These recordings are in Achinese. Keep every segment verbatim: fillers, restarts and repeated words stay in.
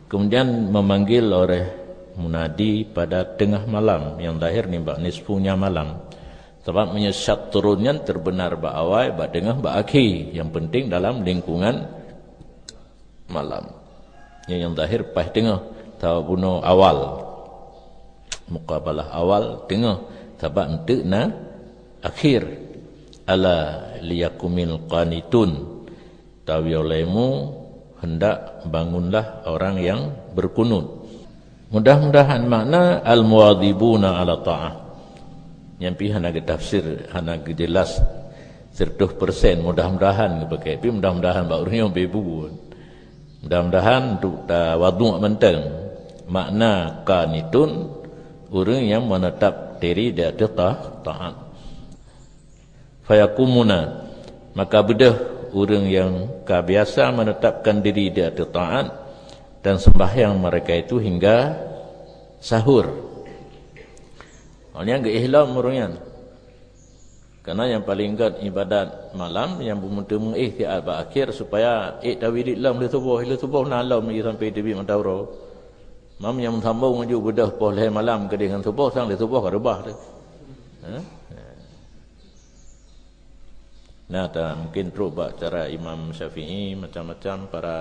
Kemudian memanggil oleh munadi pada tengah malam, yang zahir nibak nisfunya malam. Sabab meunyoe syatrun nyan teubeunar bak awai, bak teungoh, bak akhé. Yang penting dalam lingkungan malam. Nyang, nyang zahir paih teungoh, sabab bunoe awal. Muqabalah awal, teungoh, sabab eunteuk na akhé. Ala liyakumil qanitun. Tawi olehmu, hendak bangunlah orang yang berkunut. Mudah-mudahan makna al-muwadzibuna ala ta'ah. Nyan pih hana geutafsir, hana geujeulaih seratus persen. Mudah-mudahan geupakai, tapi mudah-mudahan bak ureuëng nyang bebu. Mudah-mudahan untuk tawadhu mantong. Makna qanitun, ureuëng yang menetap diri di atas ta-, taat. Fayakumuna, maka beudôh ureuëng nyang ka biasa menetapkan diri di atas taat dan sembahyang mereka itu hingga sahur. Awaknyan geuéh lom ureuëng nyan. Karena nyang paleng gét ibadat malam nyang beumeuteumeuéh siat bak akhé supaya ék tawirit lom lé suboh, lé suboh na lom sampai teubiet mata uroe. Mam nyang sambong aju beudôh poh lhée malam keudeh ngon suboh sang lé suboh ka reubah teuh. Hah? Nah, ta, mungkin trok bak cara Imam Syafi'i, macam-macam para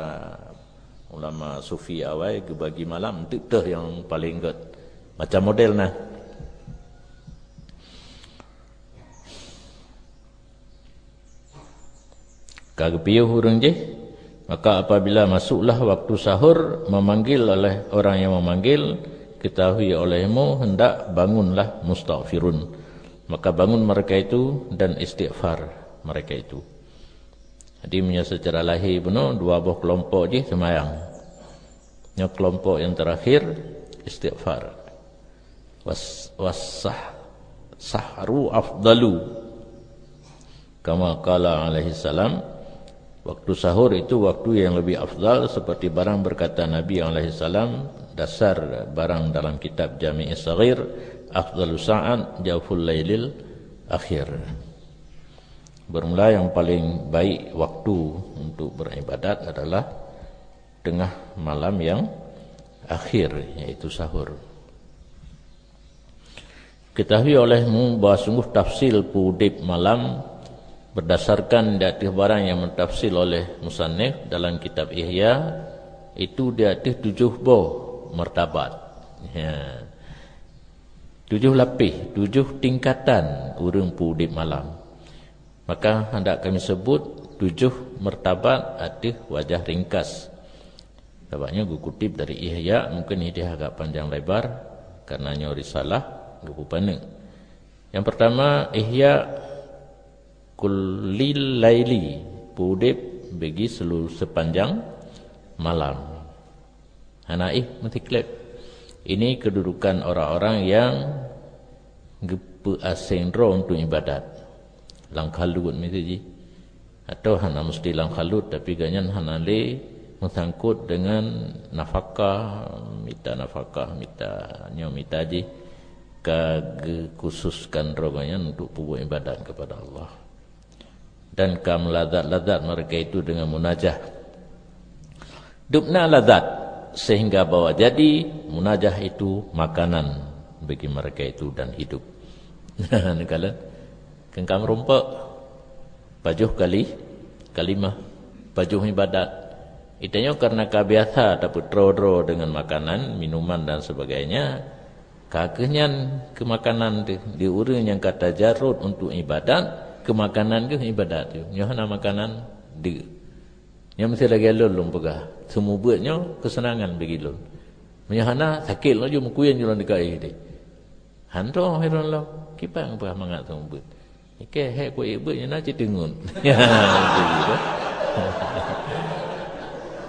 ulama sufi awai geubagi malam, eunteuk teuh nyang paleng gét. Macam model na. Ka geupiôh ureuëng jih, maka apabila masuklah waktu sahur, memanggil oleh orang yang memanggil, ketahui olehmu hendak bangunlah mustaghfirun. Maka bangun mereka itu dan istighfar mereka itu. Jadi, meunyoe secara lahé bunoe, dua boh keulompok jih seumayang. Nyoe keulompok nyang terakhir, istighfar. Was-, was-sah-, sahru afdalu. Kama qala alaihi salam, waktu sahur itu waktu yang lebih afdal, seperti barang berkata Nabi alaihi salam, dasar barang dalam kitab Jami'is Saghir, afdalu sa'at jauful lailil akhir. Bermula yang paling baik waktu untuk beribadat adalah tengah malam yang akhir, yaitu sahur. Ketahui olehmu bahwa sungguh tafsil peudeb malam berdasarkan di ateueh barang yang meutafsil oleh musannif dalam kitab Ihya, itu di ateueh tujoh boh martabat. Ya. Tujoh lapéh, tujoh tingkatan ureuëng peudeb malam. Maka hendak kami sebut tujoh martabat ateueh wajah ringkas. Sabab nyoe geukutip dari Ihya, mungkin ideh agak panjang lebar, karena nyoe risalah geupeupaneuk. Yang pertama, Ihya kullil laili, peudeb bagi seluruh sepanjang malam. Hana éh meusiklep. Ini kedudukan orang-orang yang geupeuaseng droe untuk ibadat. Lam khalut miseue jih. Atau hana meusti lam khalut, tapi gobnyan hana lé meusangkot deungon nafakah, mita nafakah, mita nyoe, mita jih, ka geukhususkan droe gobnyan untuk peubuet ibadat kepada Allah. Dan ka meulazat-lazat mereka itu dengan munajah. Dubna lazat, sehingga bahwa jadi munajah itu makanan bagi mereka itu dan hidup. Neukalon, keungkam rumpok, pajoh kali, kalimah, pajoh ibadat. Itanyoe karena ka biasa tapeutroe-droe dengan makanan, minuman dan sebagainya, ka kheueh nyan keu makanan teuh. Di ureuëng nyang ka tajarud untuk ibadat, keu makanan kheueh ibadat teuh. Nyoe hana makanan, deuk. Nyoe meusti lagée lôn, lôn peugah. Seumeubeuet nyoe keuseunangan bagi lôn. Meunyoe hana, sakét laju meukuyen jih lôn dikaih deh. Hantom hireuen lom, kiban peugah mangat seumeubeuet. Ikei hek ku ié beuet nyoe na cit teungeut. Ya, begitu.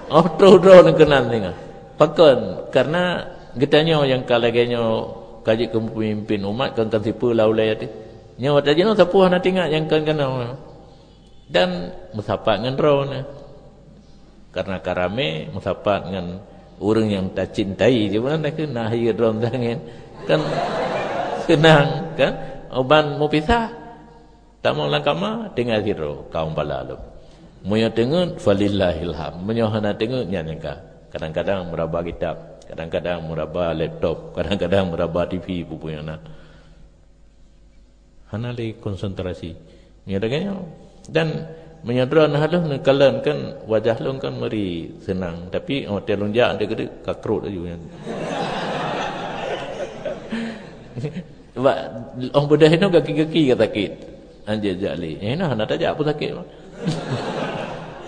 Oh, troh droe neukeunan singoh. Pakon? Karena geutanyoe nyang ka lagée nyoe ka jeuet keu peumimpin umat kon, kon sipeue lam ulée teuh. Nyoe watée jinoe sapeue hana teuingat nyang kon keunoe. Dan meusapat ngon droeneuh. Karena ka ramé meusapat ngon ureuëng nyang tacintai, cuma na keuh na hayeue droe tangen. Kan seunang, kan? Uban meupisah, tamong lam kama, tinggai sidroe, kaum bala lom. Meunyoe teungeut, falillahil hamd. Meunyoe hana teungeut, nyan nyang ka, Kadang-kadang meuraba kitab, kadang-kadang meuraba laptop, kadang-kadang meuraba T V, peue-peue nyang na. Hana lé konsentrasi. Nyan lagèe nyoe. Dan meunyoe droeneuh lôn neukalon kan wajah lôn kan meuri seunang, tapi watèe lôn jak deukeue-deukeue ka krot laju nyan. Bak 'oh beudôh inoe gaki-gaki ka sakét. Anjak jak lé. Eh, nah, hana tajak pun sakét mah.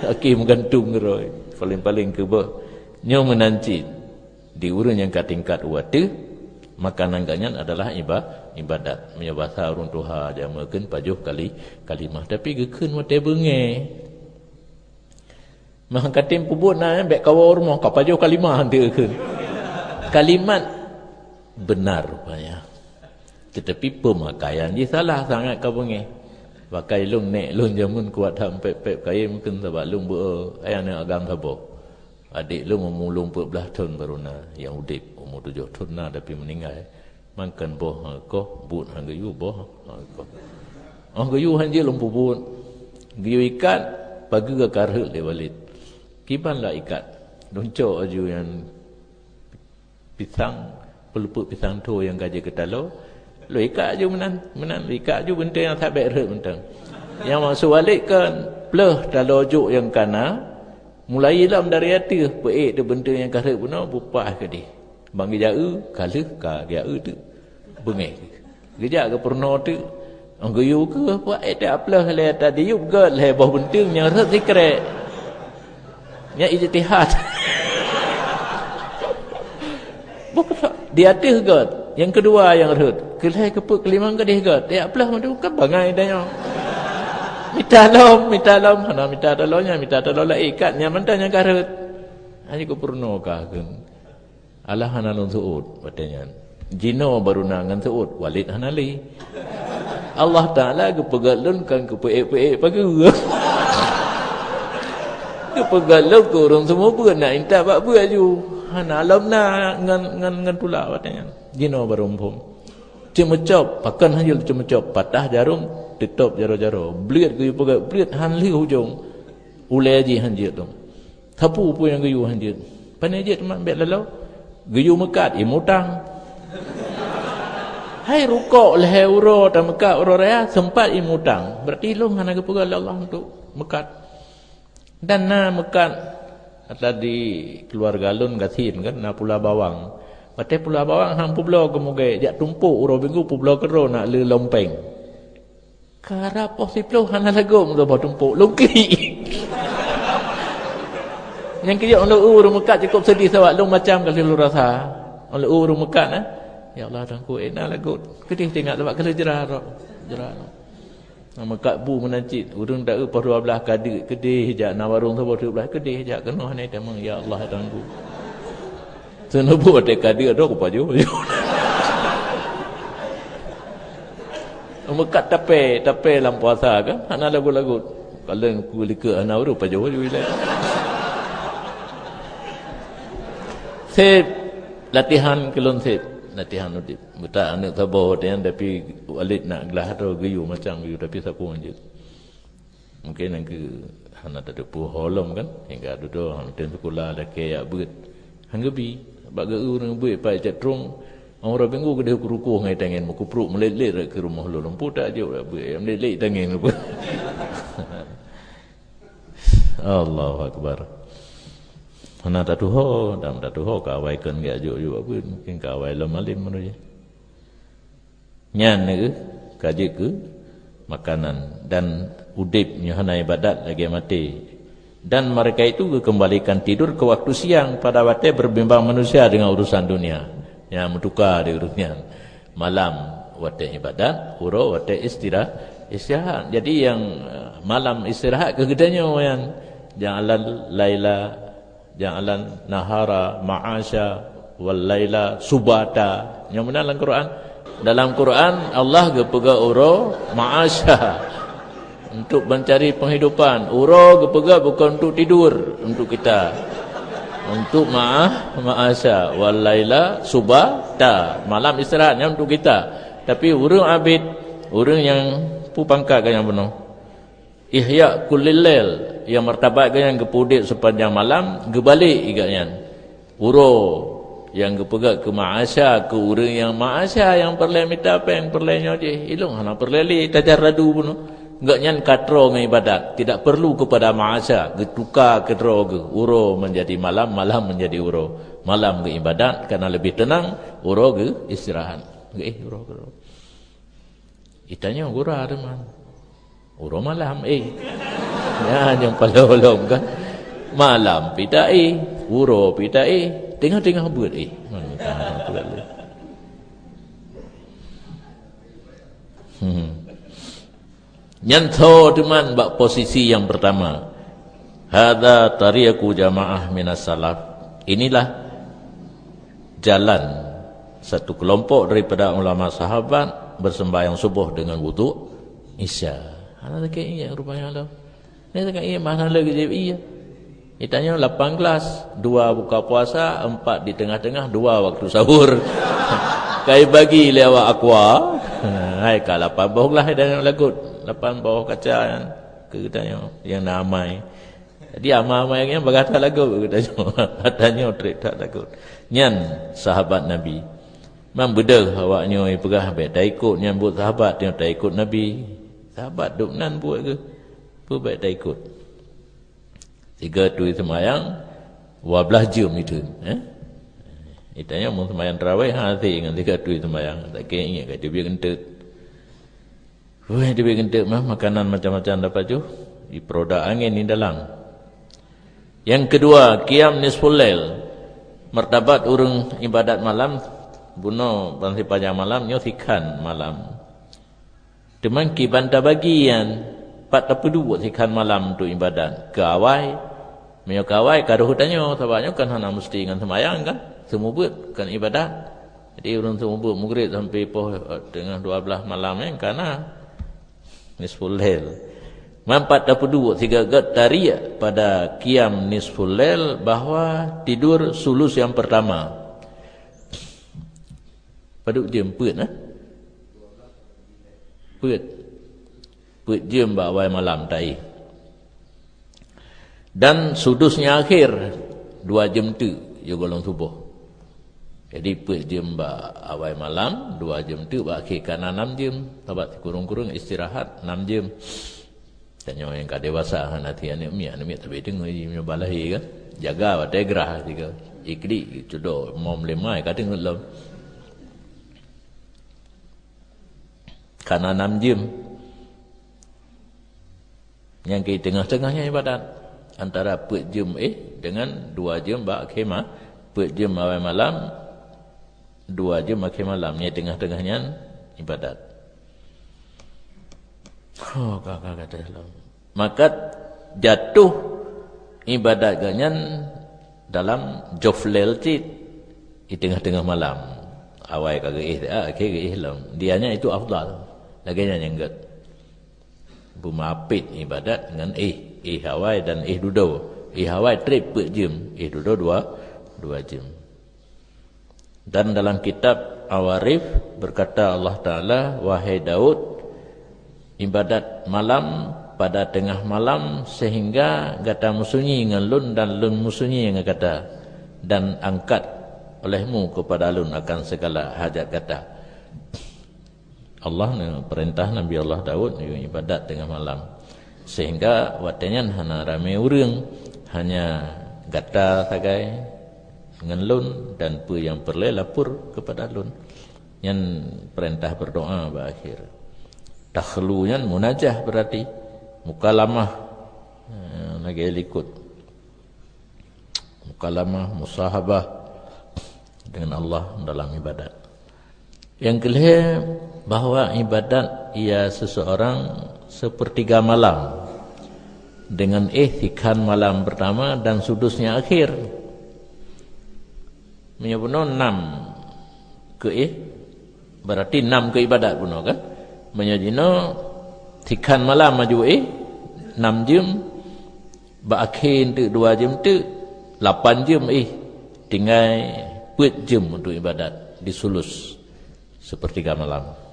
Sakét meugantung keudroe. Paléng-paléng keubah. Nyoe meunan cit. Di ureueng nyang ka tingkat u ateueh, makanan geuh nyan adalah iba-, ibadat. Meunyoe basa ureueng tuha jameun kheun pajoh kali-, kalimah, tapi geukheun watèe beungèh. Mah ka tem peubuet na, bèk kawoe u rumoh, ka pajoh kalimah han teu kheun. Kalimat benar rupanya. Teutapi peumakaian jih salah sangat ka beungèh. Pakai lôn nèk lôn jameun kuat that pép-pép kayém kheun sabab lôn beu ayah nèk agam saboh. Adék lôn umu lôn peuet blah thon barô na, nyang udép umu tujoh thon na tapi meuninggai. Mangkon boh han geukoh, buet han geuyue boh han geukoh. 'Oh geuyue han jeuet lôn peubuet. Geuyue ikat, pageue ka rhot lé Walid. Kiban lôn ikat. Lôn cok laju nyan pisang, peuleupeuk pisang tho nyang ka jeuet keu taloe. Lôn ikat laju meunan, meunan lôn ikat laju beunteue nyang sabèk rhot mantong. Nyang maksud Walid kan pleuh taloe jok nyang ka na, mulai lom dari ateueh peuék teuh beunteue nyang ka rhot bunoe bupah keudeh. Ban geujak eu, ka lheueh ka geujak eu teuk. Beungèh. Geujak geupeurunoe teuk. 'Oh geuyue keuh, peuék teuh apleuh lé tadi yub göt lé boh beunteue nyang rhot sikrek. Nyan ijtihad. Boh keudroe, di ateueh göt, nyang keudua nyang rhot. Keulhèe keupeuet keulimong keudeh göt. Teuh apleuh mantong kan bangai tanyoe. Mita lom, mita lom, hana mita taloe nyan, mita taloe laén ikat, nyan mantong nyang ka rhot. Hana geupeurunoe kah kheun. Alah hana lôn seuôt watèe nyan. Jinoe barô na ngon seuôt, Walid hana lé. Allah Taala geupeugöt lôn kon geupeuék-peuék pageue. Geupeugöt lôn keu ureueng seumeubeuet, nak intat bak beuet laju. Hana lom na ngon, ngon, ngon tulak watèe nyan. Jinoe barô muphom. Ceumeucop, pakon han jeuet ceumeucop, patah jarôm, teutôb jaroe-jaroe. Bleuet geuyue peugöt, bleuet han lheueh ujông. Ulèe jih han jeuet lom. Sapeue peue nyang geuyue han jeuet. Pane jeuet mat bèk laloe. Geuyue meukat, imutang. Hai rukok lhèe uroe tameukat uroe raya, seumpat imutang. Berarti lôn hana geupeugah lé Allah untuk meukat. Dan na meukat, ata di keuluwarga lôn gasien kan, na pula bawang. Watèe pula bawang han peubloe keumugèe, jak tumpôk uroe Minggu peubloe keudroe nak le lôn péng. Karab poh siplôh hana lagoe meusaboh tumpôk, lôn klik. Nyang keuh 'oh lôn eu ureueng meukat cukôp seudeh sabab lôn macam ka lheueh lôn rasa. 'Oh lôn eu ureueng meukat, eh. Ya Allah, Tuhanku, eh, na lagoe. Keudeh teuingat sabab ka lheueh jra rot. Jra rot. Na meukat bu meunan cit, ureueng ta eu poh dua blaih ka deuek keudeh jak, na warông saboh dua blaih keudeh jak, keunoe hana tamong, ya Allah, Tuhanku. Seuneubok teuka deuek droe kupajoh. Meukat tapè, tapè lam puasa kan, hana lagot-lagot. Kalon ku likot hana ureueng pajoh ju ilèe. Sép, latihan keu lôn sép, latihan udép. Beutak aneuk saboh watèe nyan, tapi Walid nak glah droe geuyue macam geuyue, tapi sapeue jeuet. Mungken nyang keu hana tateupeue ho lom kan, hingga dudoe han tem sikula lakèe jak beuet. Han geubi, bak geu ureueng beuet pat cit trong, uroe Minggu keudeh keurukoh ngon tangen, meukeuprok meulet-let rot keu rumoh lôn, lôn putak jok jak beuet, meulet-let tangen lôn. Allahu Akbar. Hana tatuho, dan tatuho ka awai kon geujok-jok bak beuet, mungken ka awai lom malem meunurot jih. Nyan nyoe ka jeuet keu makanan dan udép nyoe hana ibadat lagèe maté. Dan mereka itu geukeumbalikan tidur ke waktu siang pada watèe berbimbang manusia dengan urusan dunia. Nyan meutuka di ureueng nyan. Malam watèe ibadat, uroe watèe istira-, istirahat. Jadi nyang, eh, malam istirahat keu geutanyoe nyan. Ja'alal laila Ja'alan nahara ma'asya wal laila subata. Nyang meunan lam Quran. Dalam Quran, Allah geupeugah uroe ma'asya. Untuk mencari penghidupan. Uroe geupeugah bukan untuk tidur, untuk kita. Untuk ma'ah, ma'asya. Wal laila subata. Malam istirahat, nyan untuk kita. Tapi ureueng abit, ureueng nyang peue pangkat ka nyang bunoe. Ihya kullil lail, nyang martabat geuh nyan geupeuudép seupanjang malam, geubalek geuh nyan. Uroe nyang geupeugét keu ma'asya, keu ureuëng nyang ma'asya nyang peureulée mita péng, peureulée nyoe jih, ilong hana peureulée lé tajaradu bunoe. Gobnyan ka troe ngon ibadat, tidak perlu kepada ma'asya, geutuka keudroe geuh, uroe menjadi malam, malam menjadi uroe. Malam geuibadat karena lebih tenang, uroe geuistirahat. Geuéh uroe keudroe. Itanyoe gura teuma. Uroe malam, eh. Nyan nyang palong-palong kan. Malam pih taéh, uroe pih taéh, teungoh-teungoh beuet, eh. Hmm. Nyan tho teuma bak posisi nyang pertama. Hadza tariqu jamaah minas salaf. Inilah jalan satu kelompok daripada ulama sahabat bersembahyang subuh dengan wuduk Isya. Hana sakét ingat rupanya tu. Ni sakét ingat masa lagi jawab iya. Itanyoe lapan gelas, dua buka puasa, empat di tengah-tengah, dua waktu sahur. Kai bagi lé awak aqua. Hai ka lapan boh gelas itanyoe lagot. Lapan boh kaca nyan. Keu geutanyoe nyang na amai. Jadi amai-amai nyan bagata lagot geutanyoe. Geutanyoe trép that lagot. Nyan sahabat Nabi. Memang beudôh awak nyoe peugah bék taikot nyan buet sahabat, nyoe taikot Nabi. Sahabat dum nan buet geuh. Peue bék taikot. Sigo tui seumayang, dua belas jeuem itu, eh? Itanyoe mun seumayang tarawih hana hase ngon sigo tui seumayang, sakét ingat ka teubiet geunteuk. Weh, teubiet geunteuk mah, makanan macam-macam dapat jih, jiperodak angén di dalam. Nyang keudua, qiyam nisful lail. Martabat ureuëng ibadat malam, bunoe ban sipanjang malam, nyoe sikhan malam. Teuma kiban tabagi nyan, pat tapeuduek sikhan malam untuk ibadat. Keu awai, meunyoe keu awai ka rhot tanyoe, sabab nyoe kan hana meusti ngon seumayang kan, seumeubeuet kan ibadat. Jadi ureuëng seumeubeuet mugrib sampai poh, eh, teungoh dua belas malam nyan ka na nisful lail. Man pat tapeuduek sigo-go tariek pada qiyam nisful lail bahwa tidur sulus yang pertama. Padub jeuem peuet, eh? Peuet. Peuet jeuem bak awai malam taéh. Dan sudus nyang akhir, dua jeuem teuk, yôh gohlom suboh. Jadi peuet jeuem bak awai malam, dua jeuem teuk bak akhé, ka na nam jeuem. Sabab sikureueng-kureueng istirahat nam jeuem. Tanyoe nyang ka dewasa hana tiep aneuk miet, aneuk miet tapi deungoe meunyoe ba lahé kan. Jaga watée grah sigoe. Iklik cudo mom lima ka teungeut lom. Ka na nam jeuem. Nyang keu teungoh-teungoh nyan ibadat. Antara peuet jeuem éh dengan dua jeuem bak akhé ma-, peuet jeuem awai malam, dua jeuem akhé malam. Nyang teungoh-teungoh nyan ibadat. Ho, ka, ka, ka, ka, maka jatuh ibadat geuh nyan dalam jawful lail cit, di teungoh-teungoh malam. Awai ka geuéh, ah, akhé geuéh lom. Dia nyan itu afdal. Lagée nyan nyang gét. Beumapit ibadat ngon éh, éh awai dan éh dudoe. Éh awai trép peuet jeuem, éh dudoe dua, dua jeuem. Dan dalam kitab Awarif berkata Allah Ta'ala, "Wahai Daud, ibadat malam pada tengah malam sehingga gata musunyi ngon Lôn dan Lôn musunyi ngon gata, dan angkat olehmu kepada Lôn akan segala hajat gata." Allah neupeurintah Nabi Allah Daud ibadat teungoh malam. Sehingga watée nyan hana ramé ureuëng, hanya gata sagai ngon Lôn dan peue nyang peureulée lapor keupada Lôn. Nyan peurintah berdoa bak akhé. Takhlu nyan munajah berarti mukalamah, eh, lagée likot. Mukalamah, musahabah dengan Allah dalam ibadat. Nyang keulhée, bahwa ibadat ia seseorang sepertiga malam dengan éh sikhan malam pertama dan sudus nyang akhir. Meunyoe bunoe nam keu éh, berarti nam keu ibadat bunoe kan? Meunyoe jinoe sikhan malam aju éh, nam jeuem, bak akhé teuk dua jeuem teuk, lapan jeuem éh, tinggai peuet jeuem untuk ibadat di sulus, sepertiga malam.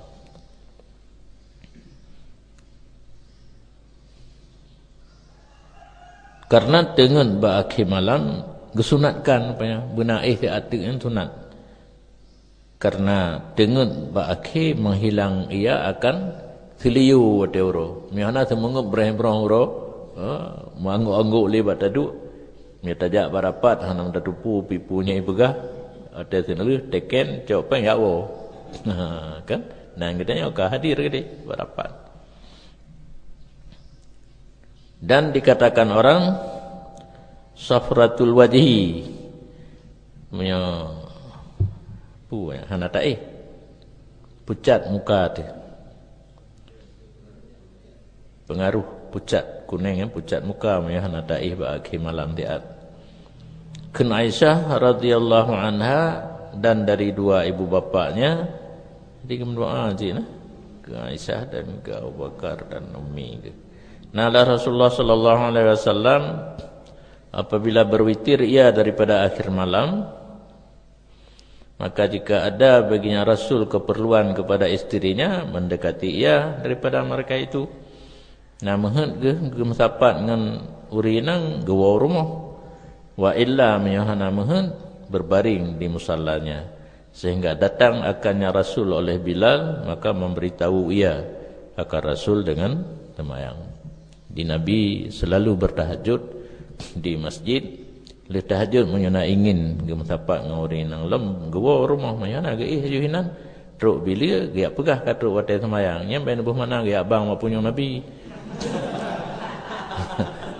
Karena teungeut bak akhé malam, Geusunatkan, rupanya, beuna éh siat teuk nyan sunat. Karena teungeut bak akhé menghilang ia akan seuliyô watée uroe. Meuhana seumeungeup breh-broh uroe, ha, meuanggôk-anggôk lé bak taduek. Meutajak bak rapat, hana meutateupeue pipu nyang ipeugah, watée seuneulheueh teken cok péng yak woe. Kan? Nah, geutanyoe ka hadir keudeh bak rapat. Dan dikatakan orang safratul wajhi, meunyoe peue hana taéh, pucat muka teuh. Pengaruh pucat kunéng, ya, pucat muka meunyoe hana taéh bak akhé malam siat. Kheun Aisyah radhiyallahu anha dan dari dua ibu bapaknya, jadi geumeudoá cit nah, keu Aisyah dan keu Abu Bakar dan Ummi geuh. Nah, lah Rasulullah sallallahu alaihi wasallam apabila berwitir ia daripada akhir malam, maka jika ada baginya Rasul keperluan kepada istrinya, mendekati ia daripada mereka itu. Na meuheuet geuh geumeusapat ngon ureuëng inong geuwoe rumoh. Wa illa, meunyoe hana meuheuet, berbaring di musallanya, sehingga datang akannya Rasul oleh Bilal, maka memberitahu ia akan Rasul dengan sembahyang. Di Nabi selalu bertahajud di masjid. Lheueh tahajud meunyoe na ingin geumeusapat ngon ureuëng inong lom geuwoe rumoh, meunyoe na geuéh laju hinan. Trok bileue, geujak peugah ka trok watée seumayang. Nyan ban boh mana geujak bang bak punyueng Nabi.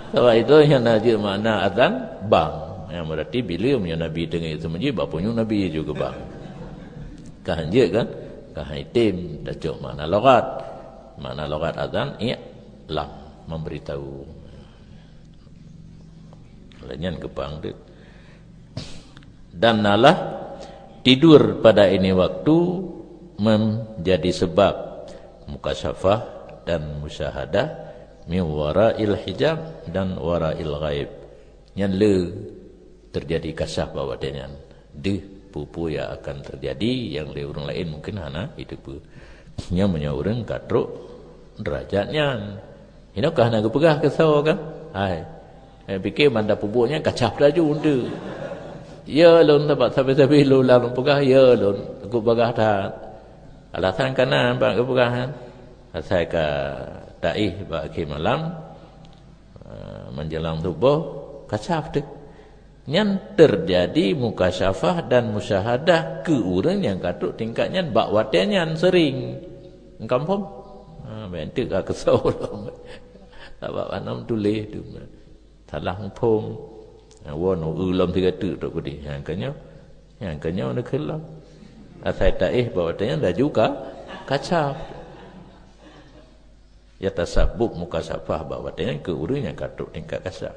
Sabab itu nyang na jeuet makna azan bang. Nyang berarti bileue meunyoe Nabi teungoh seumeujih bak punyueng Nabi juga bang. Ka hanjeuet kan? Ka item tacok makna logat. Makna logat azan, i'lam, memberitahu. Lagée nyan geupang deuh. Dan nalah tidur pada ini waktu menjadi sebab mukasyafah dan musyahadah min wara'il hijab dan wara'il ghaib. Nyan le terjadi kasyaf bak watée nyan. Deuh peue-peue nyang akan terjadi nyang lé ureuëng laén mungkin hana jiteupeue. Nyan meunyoe ureuëng ka trok derajat nyan. Inoe ka hana geupeugah keu soe kan? Hai. Eh, pike banda peubuet nyan kasyaf laju untuk. Ya lôn, sabab sabe-sabe lôn lam peugah, ya lôn, teungku bagah that. Alasan ka na bak geupeugah nyan. Asai ka taéh bak akhé malam, eh, menjelang suboh, kasyaf teuh. Nyan terjadi mukasyafah dan musyahadah keu ureuëng nyang ka trok tingkat nyan bak watée nyan sering. Engkam phom? Ha, bèk enteuk ka keusoe lom. Sabab hana meutuléh tu. Salah muphom. Ha, woe nu eu lom tiga teuk trok keudeh. Nyang keunyoe, nyang keunyoe neukheun lom. Asai taéh bak watée nyan laju ka kasyaf. Ya tasabub mukasyafah bak watée nyan keu ureuëng nyang ka trok tingkat kasyaf.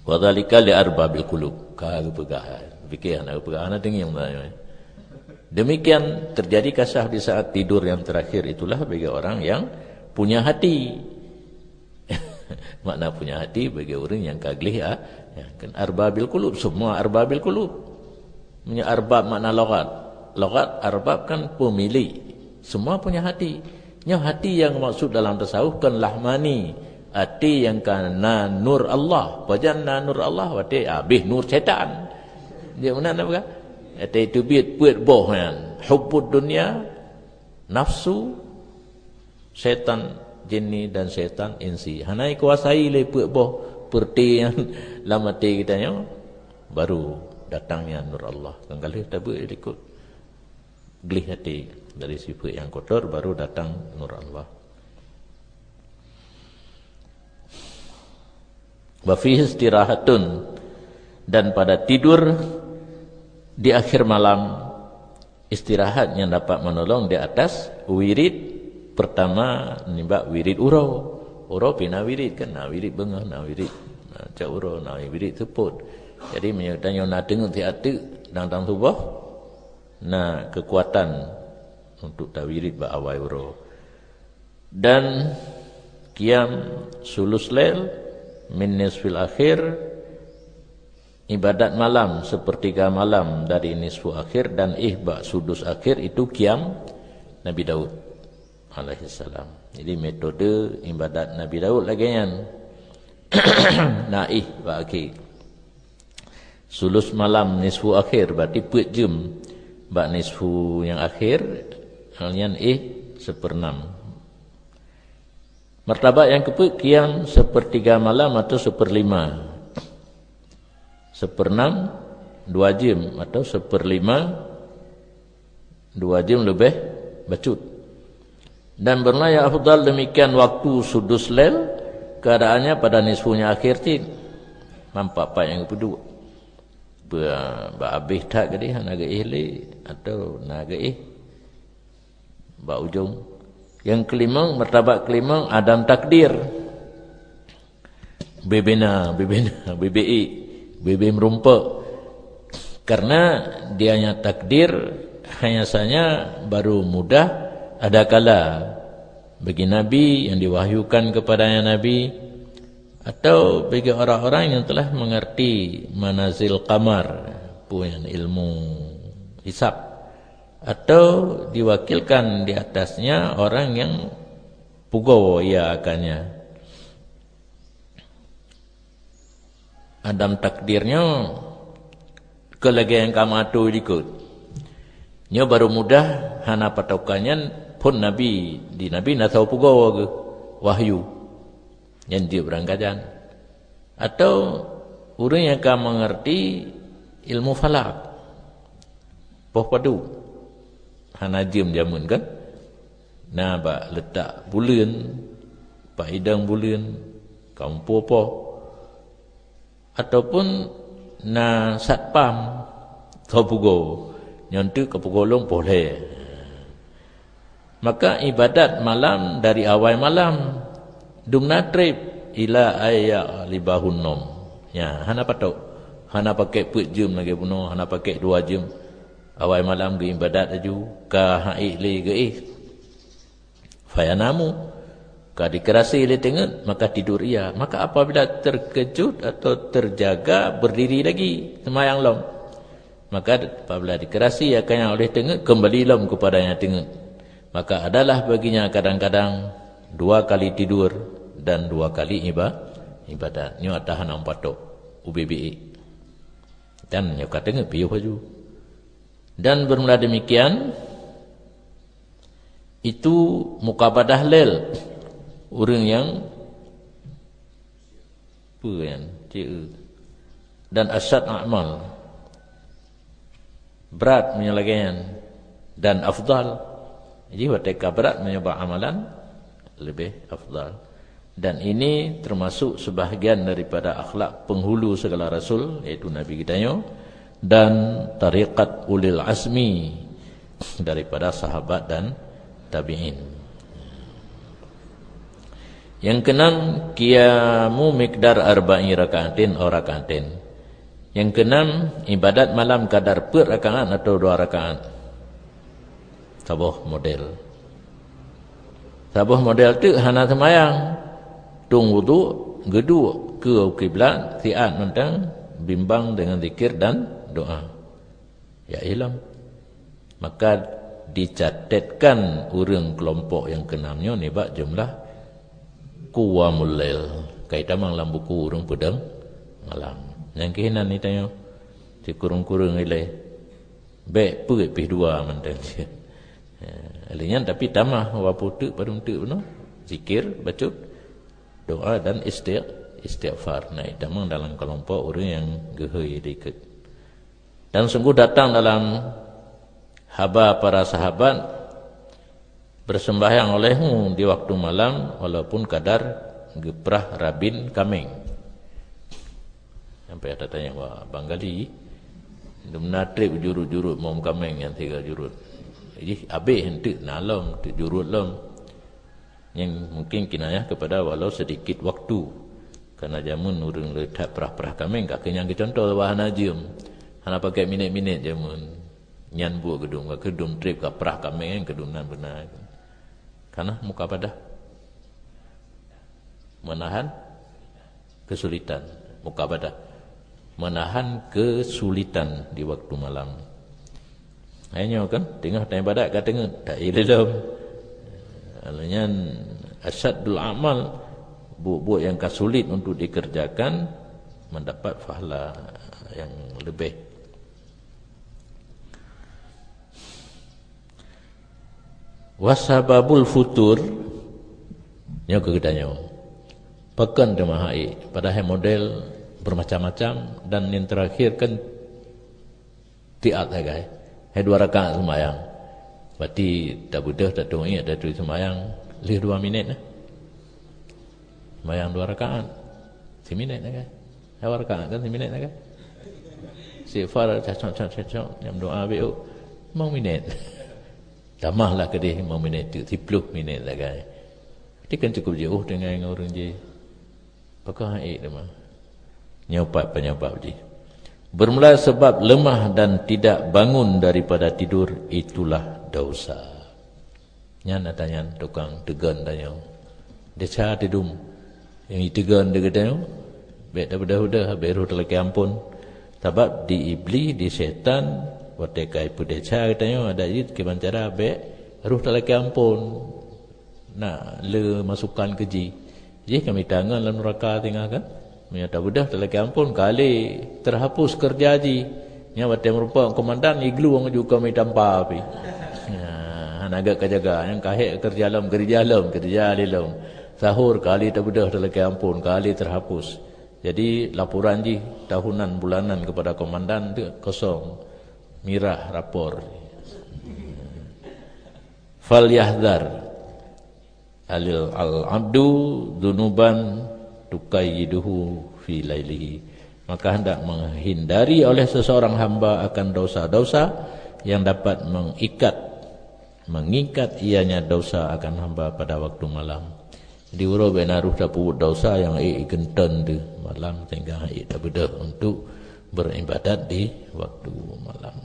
Wa dzalika li arbabil qulub. Ka geupeugah, pike hana geupeugah, hana teungieng. Demikian terjadi kasyaf di saat tidur yang terakhir itulah bagi orang yang punya hati. Makna punya hati bagi ureuëng nyang ka gleh, ah, ya, kan arbabil qulub, semua arbabil qulub. Meunyoe arbab makna logat. Logat arbab kan pemilik. Semua punya hati. Nyoe hati nyang maksud dalam tasawuf kan lahmani. Hati nyang ka na nur Allah. Pajan na nur Allah, watée habéh nur syaitan. Dia mana nak peugah? Hati itu biet peuet boh nyan. Hubbud dunya, nafsu, setan jinni dan setan insi. Hana ikuasai lé peuet boh peureuté nyan lam até geutanyoe, baru datangnya nur Allah. Kan ka lheueh tabeuet likot gleh até dari sifeuet nyang kotor, baru datang nur Allah. Wa fihi istirahatun, dan pada tidur di akhir malam, istirahat nyang dapat menolong di atas wirid pertama nibak wirid uroe. Uroe pih na wirid kan, na wirid beungoh, na wirid, na cak uroe, na wirid seupôt. Jadi meunyoe tanyoe na teungeut siat teuk dang-dang suboh, na keukuatan untuk tawirid bak awai uroe. Dan qiyam sulus lail min nisfil akhir, ibadat malam sepertiga malam dari nisfu akhir dan ih bak sudus akhir itu qiyam Nabi Daud alaihissalam. Jadi metode ibadat Nabi Daud lagée nyan. Naih bak akhé. Sulus malam, nisfu akhir, berarti peuet jeuem bak nisfu nyang akhir, nyan éh seupeureunam. Martabat nyang keupeuet, qiyam sepertiga malam atau seperlima. Seupeureunam, dua jeuem, atau seperlima, dua jeuem leubeh bacut. Dan beureulah nyang afdal demikian waktu sudus lail, keadaannya pada nisfunya akhir cit. Nampak pat nyang geupeuduek. Ba-, bak abéh that gadih hana geuéh lé, atau na geuéh bak ujong. Nyang keulimong, martabat keulimong, adam takdir. Bibina, bibina, bibi, bibi meurumpok. Karena dianya takdir, hanya saja baru mudah ada kala bagi Nabi yang diwahyukan kepadanya Nabi, atau bagi orang-orang yang telah mengerti manazil qamar, punya ilmu hisab, atau diwakilkan di atasnya orang yang pugoe ia akannya. Adam takdir nyoe keu lagée nyang ka meuatô likot. Nyoe barô mudah hana patokan nyan phon Nabi, di Nabi na soe pugoe geuh wahyu. Nyan jeuet beurangkajan. Atau ureuëng nyang ka meungerti ilmu falak, poh padub, hana jeuem jameun kan? Na bak leutak buleuen, bak idong buleuen, ka muphom poh, ataupun na satpam, ka pugoe, nyan teuk ka pugoe lom poh lhée. Maka ibadat malam dari awai malam dum na treb ila an yaghlibahun naum. Nya, hana patok. Hana pakai peuet jeuem lagée bunoe, hana pakai dua jeuem. Awai malam geuibadat laju, ka han ék lé geuéh. Fayanamu, ka dikeurasi lé teungeut, maka tidur ia. Maka apabila terkejut atau terjaga, berdiri lagi, seumayang lom. Maka apabila dikeurasi akan nyang oleh teungeut, kembali lom kepada nyang teungeut. Maka adalah baginya kadang-kadang dua kali tidur dan dua kali iba-, ibadat. Nyoe ata hana meupatok, ubé biék. Dan nyoe ka teungeut piôh laju. Dan bermula demikian, itu mukabadah lel ureuëng nyang peue nyan, ceu, dan asyad amal, brat meunyoe lagée nyan, dan afdal. Jadi watée ka brat meunyoe bak amalan leubeh afdal. Dan ini termasuk sebahagian daripada akhlak penghulu segala rasul, yaitu Nabi geutanyoe, dan tarekat ulil azmi daripada sahabat dan tabi'in. Nyang keenam, qiyamu miqdar arba'i raka'atin aw raka'atin. Nyang keenam, ibadat malam kadar peuet rakaat atau dua rakaat. Saboh model. Saboh model teuk hana seumayang. Tueng wudhu, geuduek keu kiblat, siat mantong, bimbang dengan zikir dan doa. Ya ilom. Maka dicatatkan ureuëng keulompok nyang keenam nyoe nibak jumlah qiyamul lail. Ka itamong lam buku ureuëng peudong malam. Nyang keuh inan itanyoe sikureueng-kureueng ilée. Bék peuet pih dua mantong cit. Ya, lheueh nyan tapi tamah wapeuteuk padum teuk bunoe, zikir, bacut, doa dan isti-, istighfar. Nah, itamong dalam keulompok ureuëng nyang geuhôi dikeue. Dan sungguh datang dalam haba para sahabat, bersembahyang olehmu di waktu malam, walaupun kadar geuprah rabin kaméng. Sampai ada tanya, "Wah, Bang Gali, dum na treb jurut-jurut mom kaméng nyang tiga jurut. Ih, abéh enteuk na lom, enteuk jurut lom." Nyang mungkin kinayah kepada walau sedikit waktu. Karena jameun ureuëng le that prah-prah kaméng, ka keuh nyang geucuntoh bahana jeuem. Hana pakai minét-minét jameun. Nyan buet geudum, ka keuh dum treb ka prah kaméng, keudum nan beuna. Kana mukabadah. Menahan kesulitan. Mukabadah. Menahan kesulitan di waktu malam. Hai nyoe kan, teungoh taibadat ka teungeut, tak ililom. Lheueh nyan, asyaddul amal, buet-buet nyang ka sulit untuk dikerjakan, mendapat pahala. nyang leubeh. Wasababul futur, nyoe keu geutanyoe. Pakon teuma hai, padahai model bermacam-macam dan yang terakhir kan tiat sagai. Hai dua rakaat seumayang. Berarti tabeudôh, tatueng ié, taturi seumayang lheueh dua minit nah. Seumayang dua rakaat. Siminit sagai. Dua rakaat kan siminit sagai. Istighfar cacok-cacok, nyang doa biuk. Limong minit. Tamahlah keudeh limong minit tu, siploh minit sagai. Berarti kan cukup jiôh tinggai ngon ureueng jih. Pakon hai teuma. Nyoe pat penyebab jih. Bermula sebab lemah dan tidak bangun daripada tidur, itulah dosa. Nyan ata nyan tukang teugon tanyoe. Desya teudum. Nyang teugon di geutanyoe, bèk tabeudôh-beudôh, bèk roh talakèe ampôn. Sabab di Iblih, di syaitan, watèe ka ipeudesya geutanyoe, adak jih kiban cara bèk roh talakèe ampôn. Na le masukan keu jih. Jih ka mita ngon lam nuraka singoh kan? Meunyoe tabeudôh talakèe ampôn, ka lé terhapus keureuja jih. Nyan watèe meurumpok komandan, iglu ngon ju ka mita mpa pih. Nah, hana gèt ka jaga, nyang ka hék keureuja lom, keureuja lom, keureuja lé lom. Sahor ka lé tabeudôh talakèe ampôn, ka lé terhapus. Jadi laporan jih tahunan, bulanan kepada komandan tu kosong. Mirah rapor. Falyahdzar al-, al-'abdu dzunuban tuqayyiduhu fi lailihi. Maka hendak menghindari oleh seseorang hamba akan dosa-dosa yang dapat mengikat, mengikat ianya dosa akan hamba pada waktu malam. Di uroe bèk na roh tapeubuet dosa nyang ék igeunteun teuh malam, sehingga ék tabeudôh untuk beribadat di waktu malam.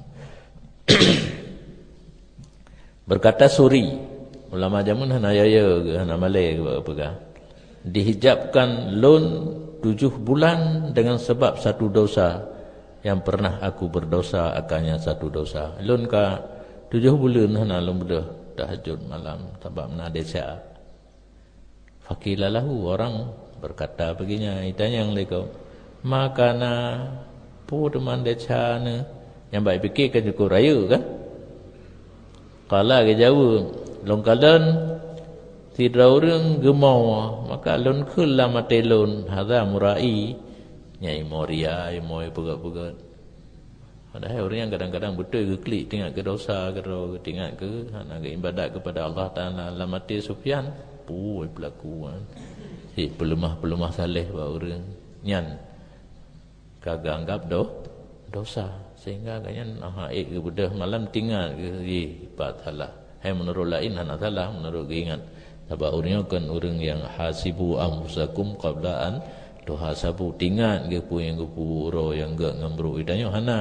Berkata Suri, ulama jameun hana yo-yo geuh, hana malèe geuh peugah, "Dihijabkan lôn tujoh bulan dengan sebab satu dosa yang pernah aku berdosa akannya satu dosa." Lôn ka tujoh buleuen hana lôn beudôh tahajud malam sabab na desya. Faqila lahu, orang berkata baginya, itanyong lé kaum, "Ma kana, peue teuma desya neuh?" Nyang bak ipike kan cukup rayeuk kan? Qala, geujaweueb, "Lôn kalon sidroe ureueng geumoe, maka lôn kheun lam até lôn, 'Hadza murai.'" Nyan imoe ria, imoe peugét-peugét. Padahai ureueng nyan kadang-kadang beutôi geuklik, teuingat keu dosa keudroe, teuingat keu hana geuibadat keupada Allah Taala. Lam até Sufyan, "Peue peulaku nyan? Hi, peuleumah-peuleumah saléh bak ureueng nyan ka geuanggab do-, dosa." Sehingga gobnyan, aha, ék geubeudôh malam teuingat keu jih pat salah. Hai meunurot laén hana salah, meunurot geuingat. Sabab ureueng nyoe kon ureueng nyang hasibu anfusakum qabla an tuhasabu. Teuingat geuh peue nyang geupeubuet uroe nyang gèt ngon brôk geutanyoe hana.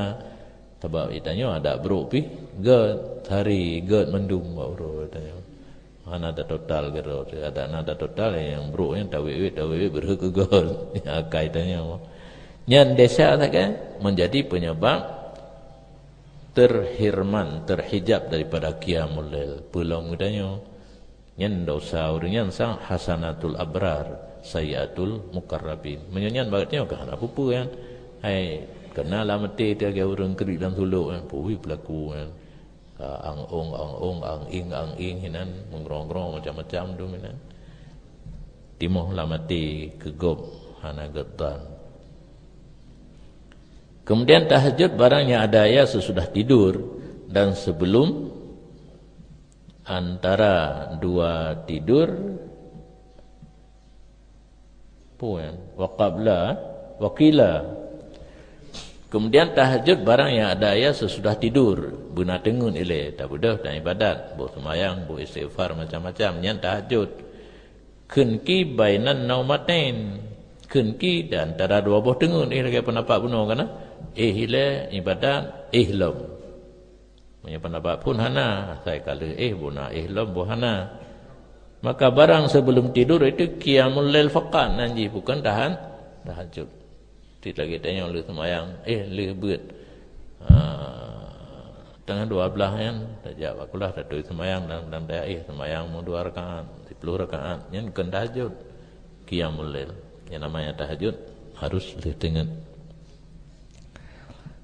Sabab geutanyoe adak brôk pih gèt, sehari gèt mandum bak uroe geutanyoe. Hana tatotal keudroe, adak na tatotal nyang brôk nyan tawét-wét, tawét-wét beureuh keu gèt. Akai tanyoe. Nyan desya sagai menjadi penyebab terhirman, terhijab daripada qiyamul lail. Peulom geutanyoe. Nyan dosa ureueng nyan sang hasanatul abrar, sayyiatul muqarrabin. Meunyoe nyan bak geutanyoe ka hana peue-peue nyan. Hai, keunan lam até teuh lagèe ureueng kriet lam sulok nyan, peue peulaku nyan. Ka ang-ong, ang-ong, ang-ing, ang-ing hinan, meungrong-grong macam-macam tu hinan. Timoh lam até keu gob hana geutan. Kemudian tahajud barang yang ada ia sesudah tidur dan sebelum, antara dua tidur, peue nyan? Wa qabla, wa qila. Kemudian tahajud barang yang ada ia sesudah tidur, beuna teungeut ilèe, tabeudôh dan ibadat, boh seumayang, boh istighfar, macam-macam, nyan tahajud. Kheun ki bainan naumatain. Kheun ki di antara dua boh teungeut, éh, lagèe peundapat bunoe kana? Éh ilèe ibadat, éh lom. Meunyoe peundapat phôn hana, asai ka lheueh éh, boh na éh lom, boh hana. Maka barang sebelum tidur itu qiyamul lail faqat nan jih, bukan tahan tahajud. Cit lagèe tanyoe lheueh seumayang, éh, lheueh beuet. Ha, teungoh dua blaih nyan, tajak bak kulah, taturi seumayang dan, dan daya, éh, seumayang meu dua rakaat, siploh rakaat. Nyan kon tahajud, qiyamul lail. Nyang namanya tahajud harus lheueh teungeut.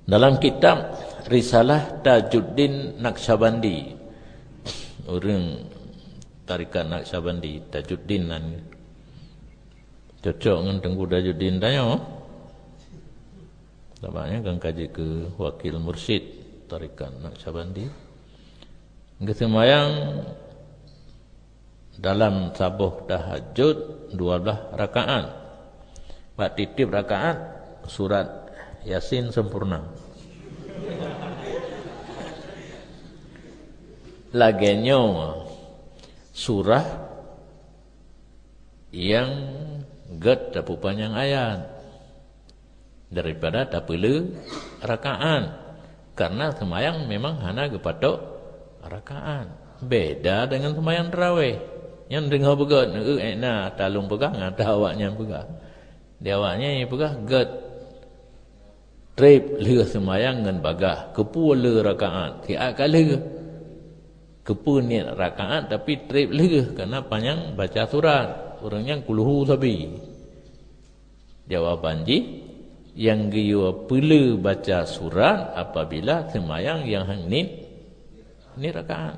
Dalam kitab Risalah Tajuddin Naqsyabandi, ureuëng tarekat Naqsyabandi, Tajuddin nan cocok ngon Teungku Tajuddin tanyoe. Sabab nyan kan ka jeuet keu wakil mursyid tarekat Naqsyabandi. Geuseumayang dalam saboh tahajud dua belas rakaat. Bak tieb-tieb rakaat surat Yasin sempurna. Lagée nyoe surah nyang gét tapeupanyang ayat daripada tapeulé rakaat, karena seumayang memang hana geupatok rakaat. Beda dengan seumayang tarawih. Nyang deungoe beugét, eu, ék na talung peugah, ngon ata awaknyan peugah. Di awaknyan peugah gét. Treb lheueh seumayang ngon bagah, keupeue lé rakaat, siat ka lheueh. Keupeue niet rakaat tapi treb lheueh, karena panyang baca surat. Ureuëng nyan kulhu sabe. Jawaban jih, nyang geuyue peulé baca surat apabila seumayang nyang niet, niet rakaat.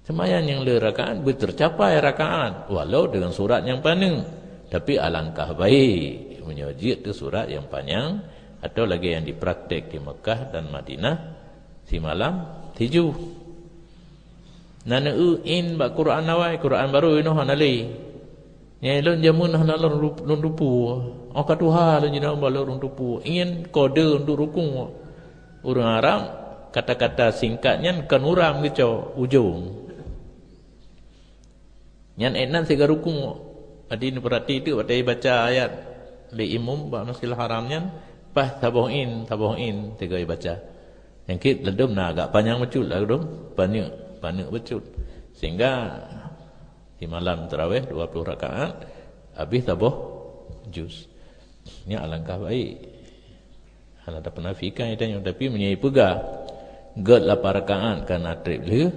Seumayang nyang lé rakaat beutercapai rakaat, walau dengan surat nyang paneuk. Tapi alangkah baik meunyoe jeuet keu surat nyang panyang, atau lagée nyang dipraktek di Mekah dan Madinah, simalam sijuh. Na neueu in bak Quran awai, Quran barô inoe hana lé. Nyang lôn jameun hana lôn rup-, lôn tupue. Óh ka tuha lôn jinoe bak lôn tupue. Ingin kode untuk rukuk. Ureuëng Arab, kata-kata singkat nyan kan uram geucok, ujong. Nyan ék nan siga rukuk. Jadi neupeurati teuk watée baca ayat lé imum bak Masjidil Haram nyan, paih saboh in, saboh in siga baca. Nyang kit ladum na agak panyang bacut ladum, paneuk, paneuk bacut. Sehingga di malam tarawih dua puluh rakaat, habis saboh juz. Nyan alangkah baik. Hana tapeunafikan ita nyoe, tapi meunyoe peugah gét lapan rakaat kana treb lheueh,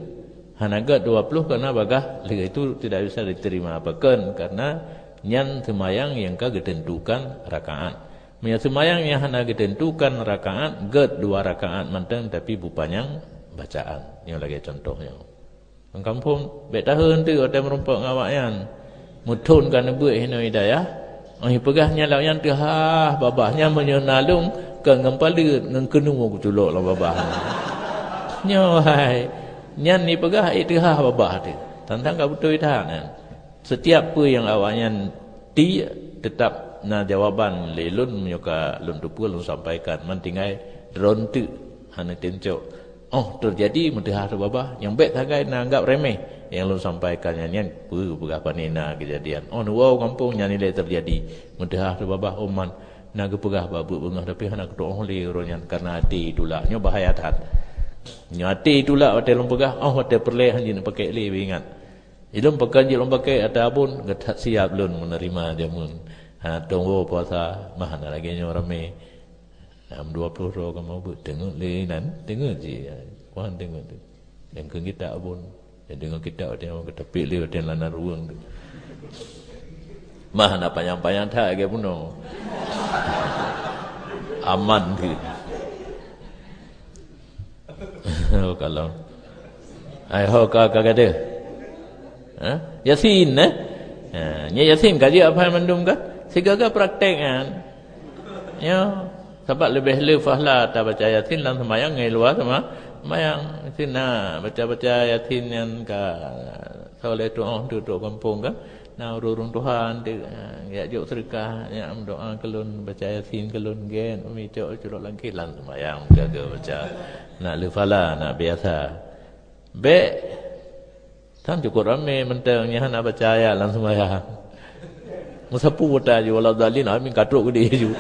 hana gét dua puluh kana bagah lheueh, itu tidak bisa diterima. Pakon? Karena nyan seumayang nyang ka geuteuntukan rakaat. Meunyoe seumayang nyang hana geuteuntukan rakaat, gét dua rakaat mantong tapi beupanyang bacaan. Nyoe lagée contoh nyoe. Lam kampung, bék taheueng teuk watée meurumpok ngon awaknyan. Meuthon ka neubeuet hinoe hidayah. Óh ipeugah nyan lawak nyan teuhah babah nyan meunyoe na lôn keu ngon paleuet ngon keunoe kuculok lam babah. Nyoe hai, nyan ipeugah ék teuhah babah teuh. Tantang ka beutôi that nyan. Setiap peue nyang awaknyan ti, teutap na jawaban lé lôn meunyoe ka lôn teupeue lôn sampaikan. Man tinggai droen teuk hana teuncok. Óh teujadi meuteuhah teubabah, nyang bék sagai na anggab remeh nyang lôn sampaikan nyan, nyan peue peugah pane na keujadian. Óh neuwoe u gampông nyan ilée teujadi meuteuhah teubabah, óh man na geupeugah bak buet beungoh tapi hana geutu'oh lé uroe nyan karna até itulak. Nyoe bahaya that. Nyoe até itulak watée lôn peugah, óh watée peureulée hanjeuet neupakék lé, beu ingat. Ilôn pakon jeuet lôn pakék ata abon, geutat siab lôn meuneurima jameun. Ha, tunggu puasa, mah na lagée nyoe ramé. Lam dua ploh droe kamoe beuet teungeut lé inan, teungeut cit. Kuhan teungeut tu. Dan keu kitab abon. Dan deungon kitab watée nyoe geutapék lé watée lana ruweueng tu. Mah na panyang-panyang that lagée bunoe. Aman keu. Oh, kalau. Ai ho ka, ka gadoh. Ha? Yasin, eh? Ha, nya Yasin ka jeuet hafai mandum ka? Sigaga praktek kan? Ya, sabab leubeh le fahla tabaca Yasin lam seumayang ngon luwa sama-, seumayang. Sina baca-baca Yasin nyan ka soleh tu'oh tu trok gampông kan? Na ureuëng-ureuëng tuha teuk, ha, jak jok seudeukah, jak meudoa keu lôn, baca Yasin keu lôn, gét, umi cok culok langkeh lam seumayang, jaga baca. Nak le fahla, nak biasa. Bék Tan cukop ramé mantong nyang hana baca ayat lam seumayang. Meusapeue buta ju, waladhdallin, amin ka trok geude ju.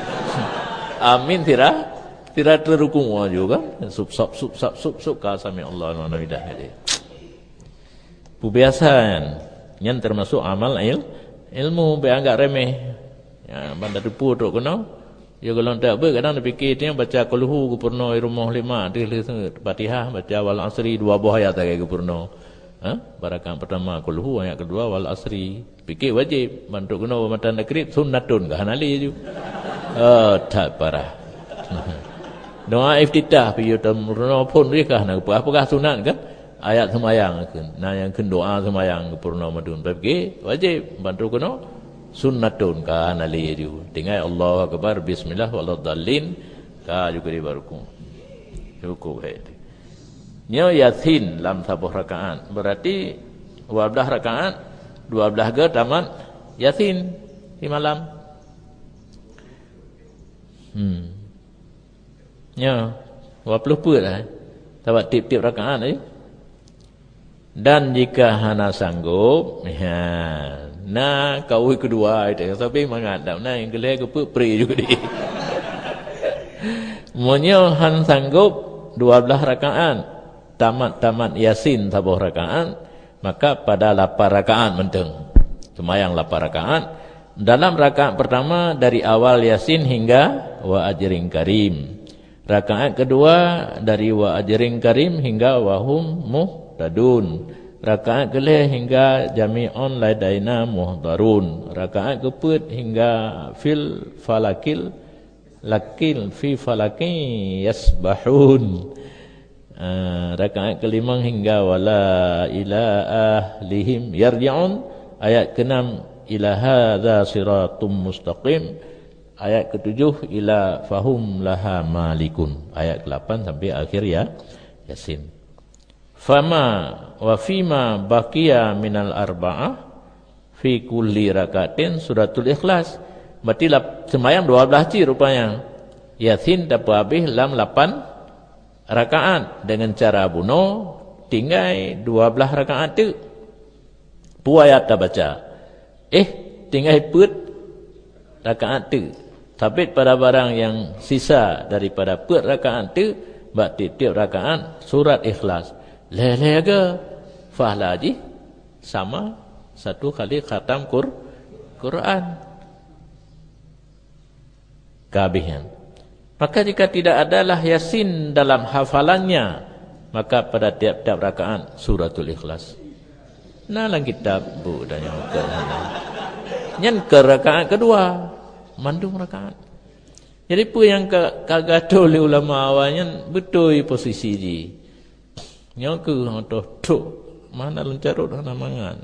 Amin sira, sira teurukung ju kan. Sup, sap, sup, sap, sup, sup, ka sami Allah liman hamidah jadi. Peubiasa nyan, nyan termasuk amal il-, ilmu, bék anggap remeh. Ya, ban tateupeue trok keunoe. Ya, gohlom that beuet kadang tapike, tiang baca kulhu geupeurunoe rumoh lima, deuh lheueh seuet Fatihah, baca wal asri dua boh ayat sagai geupeurunoe. Ha? Barakat pertama kulhu, ayat kedua wal asri. Pike wajib, bantuk keunoe matan takrib sunnatun, ka hana lé ju. Oh, that parah. Doa iftitah pih yue tam peurunoe phon rikah na geupeugah-peugah sunat kan? Ayat seumayang kheun. Na nyang kheun doa seumayang geupurunoe madun. Tapi wajéb bantu keunoe sunnatun ka na lé ju. Tinggai Allahu Akbar, bismillah, waladdallin, ka ju keudeh bak rukuk. Cukup hai tu. Nyoe Yasin lam saboh rakaat. Berarti dua belas rakaat, dua belas ga tamat Yasin di malam. Hmm. Nyoe, dua puluh peuet lah. Sabat tiep-tiep rakaat tadi. Dan jika hana sanggup, ya, na kaul keudua itu, tapi mangat dak na nyang keulhèe geupeuet pri juga di. Meunyoe han sanggup dua belas rakaat, tamat-tamat Yasin saboh rakaat, maka pada lapan rakaat mantong. Seumayang lapan rakaat. Dalam rakaat pertama dari awal Yasin hingga wa ajrin karim. Rakaat kedua dari wa ajrin karim hingga wa hum muhtadun. Rakaat keulhèe hingga jami'un ladaina muhdarun. Rakaat keupeuet hingga fil falakil lakil fi falakin yasbahun. Ah, rakaat keulimong hingga wala ila ahlihim yarji'un. Ayat keenam, ila hadza siratum mustaqim. Ayat ketujuh, ila fahum laha malikun. Ayat kelapan sampai akhir ya, Yasin. Fama wa fima baqiya minal arba'ah fi kulli rakaatin suratul ikhlas. Berarti lap-, seumayang dua belas cit rupanya. Yasin tapeuhabéh lam lapan rakaat dengan cara bunoe tinggai dua belas rakaat teuk. Peue ayat tabaca? Eh, tinggai peuet rakaat teuk. Sabit pada barang nyang sisa daripada peuet rakaat teuk, bak tiep-tiep rakaat surat Ikhlas. Lhèe-lhèe ga. Fahla jih sama satu kali khatam Qur-, Quran. Ka habéh nyan. Maka jika tidak adalah Yasin dalam hafalannya, maka pada tiap-tiap rakaat suratul Ikhlas. Na lam kitab bu dan nyang keu nyan keu rakaat kedua, mandum rakaat. Jadi peue nyang ka, ka gato lé ulama awai nyan beutôi posisi jih. Nyoe keuh toh trok mana leuncharot hana mangat.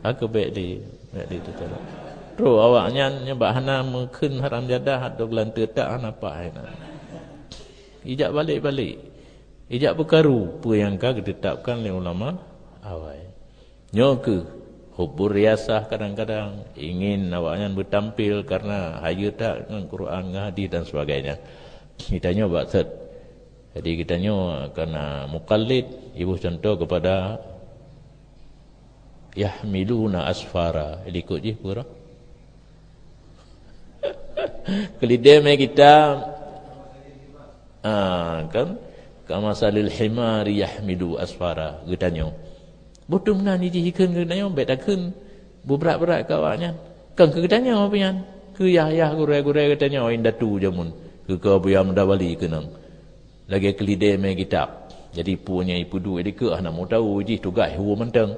Aku bèk di, bèk di tu. Trok awaknyan nyoe bak hana meukheun haram jadah atau geulanteue tak hana paih na. Ijak balek-balek. Ijak peukaru peue nyang ka geutetapkan lé ulama awai. Nyoe keuh hubur riasah kadang-kadang ingin awaknyan beutampil karena hayeue that ngon Quran, ngon hadis dan sebagainya. Kita nyoe bak set. Jadi kita nyoe kana mukallid, iboh contoh kepada yahmiluna asfara. Likot jih pura. Keulidé mé kita, ah, kan? Kamasalil himari yahmilu asfara. Geutanyoe. Boh teuma na jih ikheun geutanyoe, bèk takheun. Beubrat-brat keu awaknyan. Kan keu geutanyoe apa nyan? Keu yah-yah gurèe-gurèe geutanyoe indatu jameun. Keu keu buya muda bali keunong. Lagèe keulidé mé kitab. Jadi peue nyang ipeuduek dikeue hana meudawa jih tugaih hue mantong.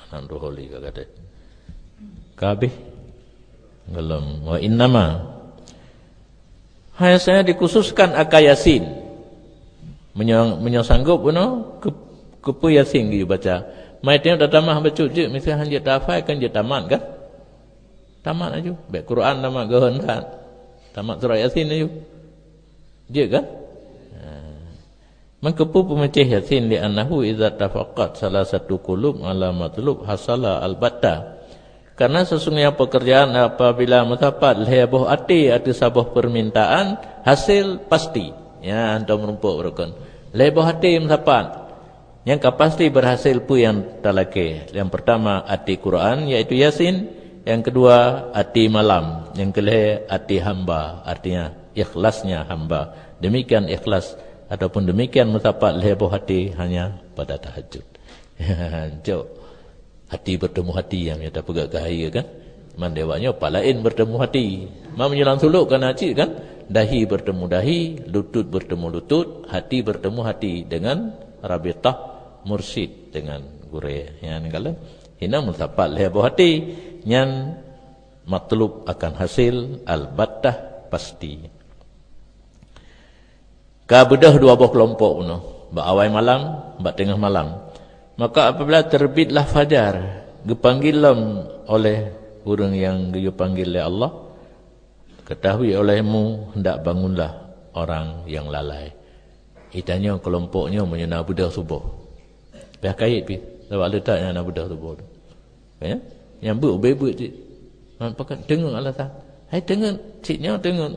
Hana meudawa lé ka gata. Ka habéh. Golom wa innama. Hanya saja dikhususkan akai Yasin. Meunyoe, meunyoe sanggup bunoe, keu-, keupeue Yasin geuyue baca. Mai teuh tatamah bacut jeuet, miseue han jeuet tahafai kan jeuet tamat kan? Tamat aju. Bèk Quran tamat geuhon that. Tamat surat Yasin aju. Jeuet kan? Ha. Meukeupeu peumeucéh Yasin, li'annahu idza tafaqat salasatu qulub ala matlub hasala albatta. Karena sesungguhnya pekerjaan apabila meusapat lhèe boh até ateueh saboh permintaan, hasil pasti. Ya, antom rumpok rukun. Lhèe boh até meusapat. Nyang ka pasti berhasil peue nyang talakèe. Yang pertama, até Quran, yaitu Yasin. Yang kedua, até malam. Yang kelhèe, até hamba. Artinya, ikhlasnya hamba. Demikian ikhlas ataupun demikian meusapat lhèe boh até hanya pada tahajud. Cok. Hati bertemu hati nyang gata peugah keu hai kan? Man dewa nyoe palaén bertemu hati. Man meunyoe lam sulok kan cit kan? Dahi bertemu dahi, lutut bertemu lutut, hati bertemu hati dengan rabitah mursyid dengan gurèe. Nyan kalau hina meusapat lhèe boh até, nyan matlub akan hasil albattah pasti. Ka beudôh dua boh keulompok bunoe, bak awai malam, bak teungoh malam. Maka apabila terbitlah fajar, geupanggil lom oleh ureuëng nyang geuyue panggil lé Allah, "Ketahui olehmu, hendak bangunlah orang yang lalai." Itanyoe keulompok nyoe meunyoe na beudôh suboh. Piah kayèe pih, sabab le that nyang na beudôh suboh tu. Ya? Nyang beuet, ubé beuet cit. Man pakat teungeut alasan. Hai teungeut, cit nyoe teungeut.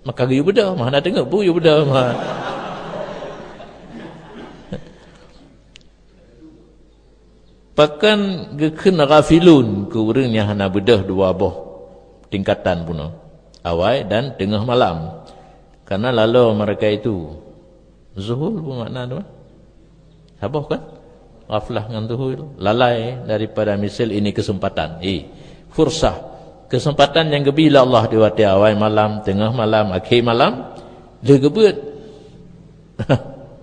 Maka geuyue beudôh, mah hana teungeut, bu yue beudôh mah. Pakon geukheun ghafilun keu ureuëng nyang hana beudôh dua boh tingkatan bunoe, awai dan teungoh malam. Karena laloe mereka itu. Zuhul peue makna tu? Saboh kan? Ghaflah ngon zuhul, lalai daripada misil ini kesempatan. Eh, fursah. Kesempatan nyang geubri lé Allah di watèe awai malam, teungoh malam, akhé malam, lheueh geubeuet.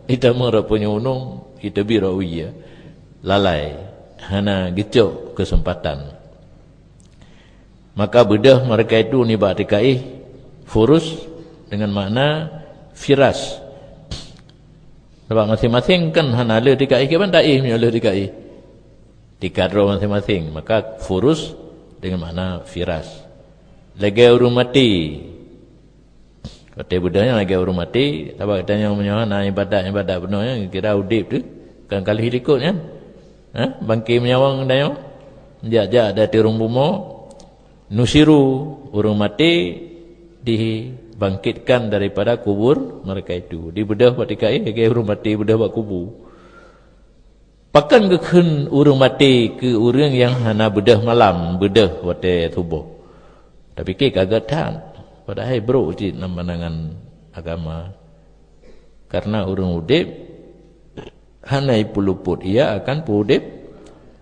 Ita meurok punyueng unong, ita bi rok wie, ya. Lalai, hana geucok kesempatan. Maka beudôh mereka itu nibak tikaéh furus dengan makna firas. Sabab maséng-maséng kan hana le tikaéh kiban taéh meunyoe le tikaéh. Tika droe maséng-maséng, maka furus dengan makna firas. Lagèe ureuëng maté. Watèe beudôh nyan lagèe ureuëng maté, sabab geutanyoe meunyoe na ibadat-ibadat bunoe nyan kira udép tu kan ka lheueh likot nyan. Ha? Bangké meunyoe geutanyoe jak-jak dari rhueng bumoe, nusyiru, ureuëng maté dibangkitkan daripada kubur mereka itu. Dibeudôh bak tikaéh lagèe ureuëng maté beudôh bak kubu. Pakon geukheun ureuëng maté keu ureuëng nyang hana beudôh malam, beudôh watèe suboh? Tapiké ka gèt that, padahai brok cit lam pandangan agama. Karena ureuëng udép hana jipeulupot ia akan peuudép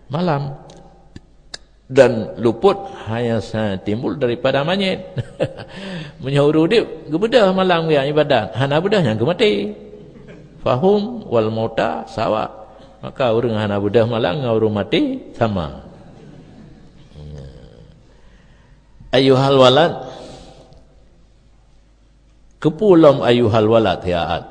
malam. Dan lupot hanya sa-, timbul daripada manyét. Meunyoe ureuëng udép geubeudôh malam geujak ibadat, hana beudôh nyan geumaté. Fahum wal mauta sawa. Maka ureuëng hana beudôh malam ngon ureuëng maté sama. Ayuhal walad, keupeue lom ayuhal walad ya at?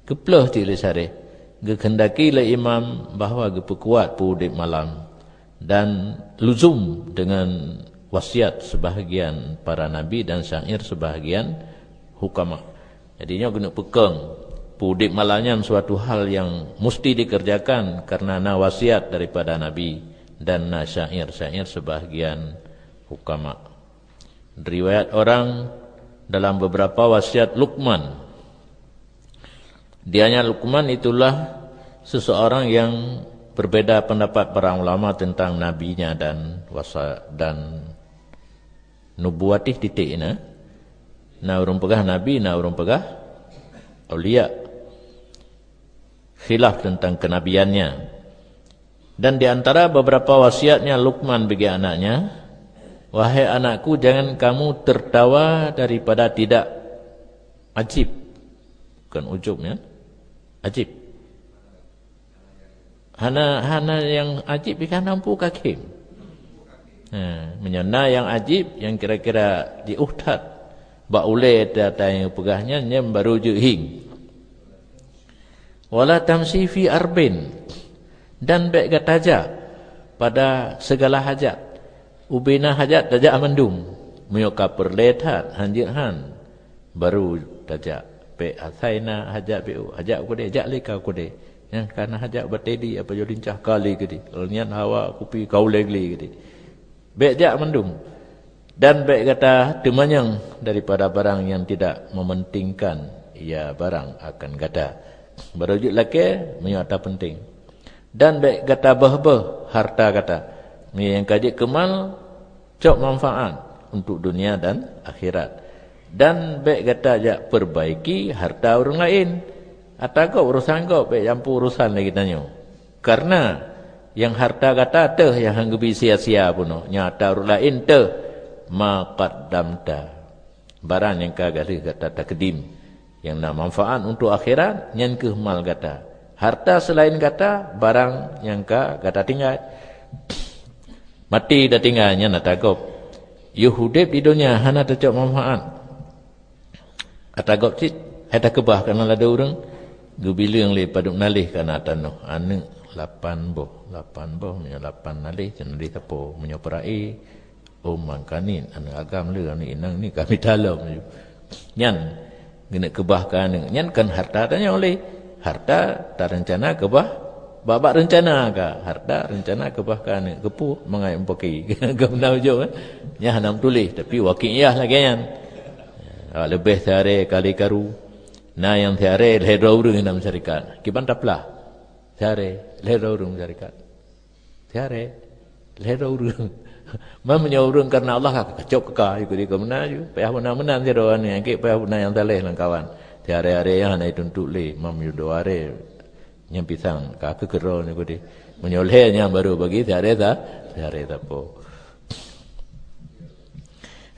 Keupeuleueh cit lé syarah, geukheundaki lé imam bahwa geupeukuat peuudép malam dan luzum dengan wasiat sebahagian para nabi dan syair sebahagian hukama. Jadi nyoe keuneuk peukong, peuudép malam nyan suatu hal yang musti dikerjakan karena na wasiat daripada nabi dan na syair-syair sebahagian hukama. Riwayat orang dalam beberapa wasiat Luqman. Dianya Luqman itulah seseorang yang berbeda pendapat para ulama tentang nabinya dan wasa-, dan nubuwatih titik na. Na ureuëng peugah nabi, na ureuëng peugah aulia. Khilaf tentang kenabiannya. Dan di antara beberapa wasiatnya Luqman bagi anaknya, "Wahai anakku, jangan kamu tertawa daripada tidak ajib." Bukan ujub, ya. Ajib. Hana, hana nyang ajib, hana mampu kakhém. Ha, meunyoe na nyang ajib, nyang kira-kira jiôh that bak ulée tata nyang peugah nyan, nyan baru jeuet hieng. "Wala tamsi fi arbin," dan bék gata jak pada segala hajat. Ubena hajat tajak mandum. Meunyoe ka peureulée that, hanjeuet han, baru tajak. Bék asai na hajat bék, hajat kudée, jak lé ka kudée. Nyang ka na hajat batée di apa jolin cah ka lé keudeh. Nyan hawa kupi ka ulée lé keudeh. Bék jak mandum. Dan bék gata teumanyong daripada barang nyang tidak mementingkan ia barang akan gata. Baru jeuet lakée meunyoe ata peunteng. Dan bék gata beuh-beuh harta gata. Meunyoe nyang ka jeuet keumal, cok manfaat untuk dunia dan akhirat. Dan bék gata jak peubaiki harta ureuëng laén. Ata gob urosan gob, bék jampu urosan lagée tanyoe. Karena nyang harta gata teuh nyang han geubi sia-sia bunoe, nyang ata ureuëng laén teuh ma qaddamta. Barang nyang ka galéh gata takdim, nyang na manfaat untuk akhirat, nyan kheueh mal gata. Harta seulaén gata, barang nyang ka gata tinggai. Maté tatinggai, nyan ata gob. Yoh udeb di donya hana tacok manfaat. Ata gob cit, Hai takeubah kana ladôm ureuëng, geubileung lé padub naléh kana tanoh, aneuëk lapan boh, lapan boh, meunyoe lapan naléh, teunaléh sapo, meunyoe peuraé, oh mangkanin, aneuëk agam le, aneuëk inong ni kami talom ju. Nyan, geuneuk keubah keu aneuëk, nyan kon harta tanyoe lé. Harta tareuncana keubah, babak reuncana ka, harta reuncana keubah keu aneuëk, keupeue mangai meupaké. Geupeuna ujong, eh? Nyan hana meutuléh, tapi wakil iyah lagée nyan. Awak leubeh siaré kali karu. Na nyang siaré lhée droe ureuëng na meusyarikat. Kiban taplah. Siaré lhée droe ureuëng meusyarikat. Siaré lhée droe ureuëng. Meunyoe ureuëng kareuna Allah ka kacok ka, ikut dia meunan ju. Payah meunan-meunan sidroe aneuëk, payah meunan nyang saleh lam kawan. Siaré-aré nyang hana jituntot lé, meunyoe dua aré nyang pisang ka keukeudroe nyoe kudeh. Meunyoe lhée nyang barô bagi siaré sa, siaré sapo.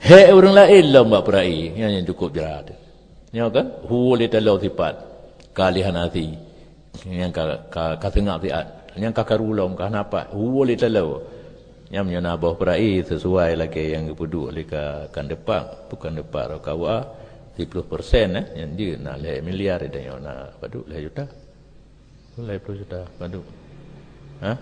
Hék ureuëng laén lom bak peuraé, nyan nyang cukôp jrat. Nyoe kan, huwol italoe sipat, ka lé hana si, nyang ka, ka, ka seungab siat, nyang ka karu lom, ka hana pat, huwol italoe. Nyan meunyoe na boh peuraé sisuai lagée nyang geupeuduek lé ka, kan depak, bukan depak rot ka wa, siploh persen, eh, nyan jeuet na lhée miliar, tanyoe na padub lhée juta. Lhée ploh juta padub. Ha?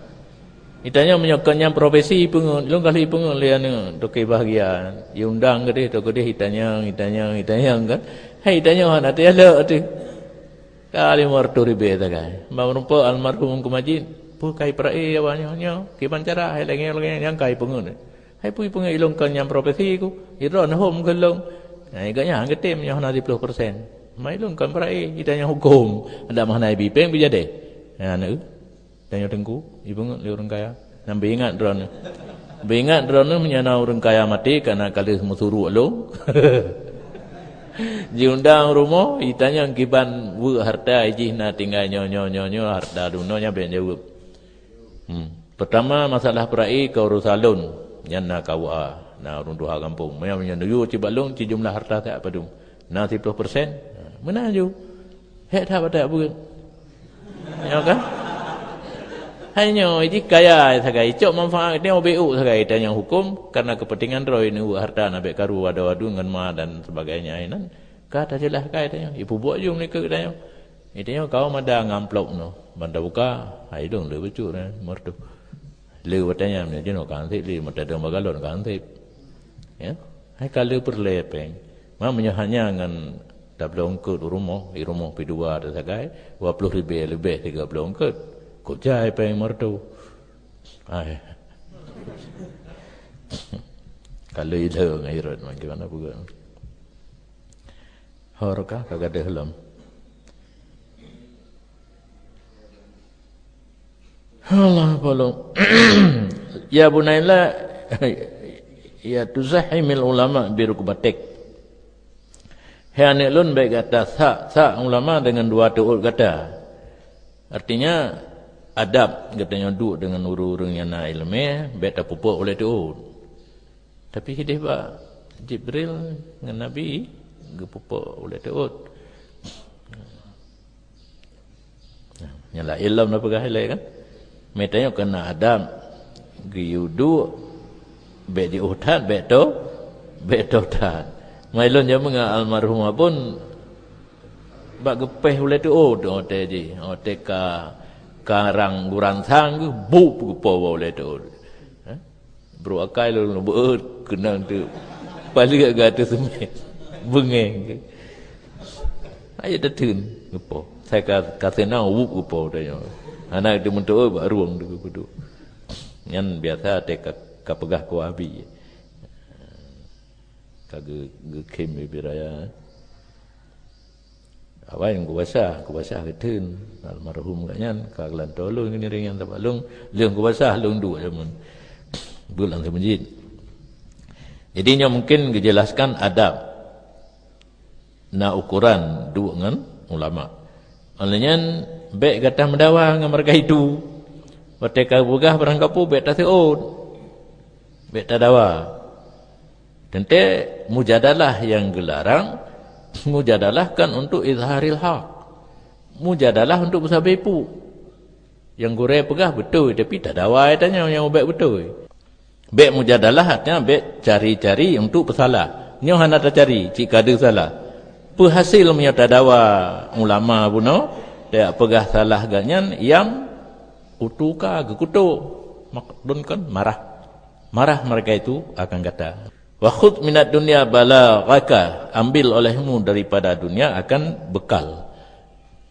Itanyong meunyoe kon nyang profesi ipeungeut, lôn kali ipeungeut lé aneuëk toke bahagia. Iundang keudeh, toke deh itanyong, itanyong, itanyong kan. Hai itanyong hana teuelok teuh. Ka limong reutôh ribée sagai. Ban meurumpok almarhum Teungku Majid, peue kai peuraé awak nyoe, nyoe. Kiban cara hai lagée nyoe, lagée nyoe, nyang kai peungeut. Hai peue peungeut ilôn kon nyang profesi ku, idroe neuhom keu lôn. Nah, gobnyan geutem nyoe hana siploh persen. Ma ilôn kon peuraé, itanyong huköm, adak meuhana ibi péng bijadeh. Nah, na eu. Tanyoe teungku, ipeungeut lé ureuëng kaya. Nyang beuingat droeneuh. Beuingat droeneuh meunyoe na ureuëng kaya maté, kana ka lheueh meusurok lôn. Jiundang rumoh, itanyong kiban weuek harta jih na tinggai nyoe, nyoe, nyoe, nyoe, harta dunoe nyan bék jaweueb. Hmm. Peutama, masalah peuraé ka urosan lôn, nyan na K U A, na ureuëng tuha gampông. Meunyoe, meunyoe neuyue cit bak lôn, cit jumlah harta that padum? Na siploh persen? Ha, meunan ju. Hék that bak that buet. Nyoe kan? Hai nyoe, jih kaya sagai, icok manfaat, nyoe bék sagai, tanyong huköm, karena kepentingan droe, neuweuek harta, na bék karu, adu-adu ngon ma dan sebagainya, inan. Ka tajeulaih kai tanyoe, ipeubuet ju meunikeue tanyoe. Itanyoe kaum ada ngon amplop nyoe, ban tabuka, hai dong le bacut nyan, meureutoh. Le watée nyan meunyoe jinoe ka anseb le, meutadong bak galon ka anseb. Ya, hai ka le peureulée péng. Ma meunyoe hanya ngon tabloe eungkot u rumoh, i rumoh pi dua teusagai, dua ploh ribée leubeh siga bloe eungkot. Kok jai péng meureutoh. Ai. Ka le idong akhirat, bagaimana peugot. Hor ka, ka gadôh lom. Allah polong. Ya bunai la, ya tuzahimil ulama birukbatik. Hai aneuëk lôn, bék gata sak-sak ulama deungon dua teuôt gata. Artinya, adab geutanyoe duek deungon ureuëng-ureuëng nyang na iéleumé, bék tapeupuek ulée teuôt. Tapi hideh bak Jibril ngon Nabi geupeupuek ulée teuôt. Nyan laén lom na peugah ilée kan? Meutanyoe keu na adab geuyue duek, bék jiôh that, bék to, bék to that. Mai lôn jameun ngon almarhum Abon bak geupéh ulée teuôt watée jih, watée ka, ka rang guransang geuh, bup geupo bak ulée teuôt. Hah? Brok akai lôn beuet keunong teuk. Paliek gata seumé. Beungéh. Ayo tateun geupo. Sai ka, ka seunang wup geupo tanyoe. Hana teumeutu'oh bak rueng teuk geupeuduk. Nyan biasa teuka ka peugah keu abi. Ka geu-, geukhém bibir raya. Awai nyang kubasa, kubasa geuteun. Almarhum gobnyan ka geulantoe lôn ngiring nyan sabab lôn, lôn kubasa lôn duek jameun. Buet lam masjid. Jadi nyoe mungkin geujelaskan adab na ukoran duek ngon ulama. Oleh nyan bék gata meudawa ngon marga itu. Watée ka peugah barang kapeue bék taseuôt. Bék tadawa. Teuntée mujadalah nyang geularang, mujadalah kan untuk izharil haq. Mujadalah untuk beusabé peue. Nyang gurée peugah beutôi, tapi tadawa tanyoe nyang bék beutôi. Bék mujadalah artinya bék cari-cari untuk peusalah. Nyoe hana tacari, cit ka deuh salah. Peuhasil meunyoe tadawa ulama bunoe, tajak peugah salah geuh nyan, yam utuka geukutok. Mak-, dun kan marah. Marah mereka itu akan gata. Wa khudz minad dunya balaghaka, ambil olehmu daripada dunia akan bekal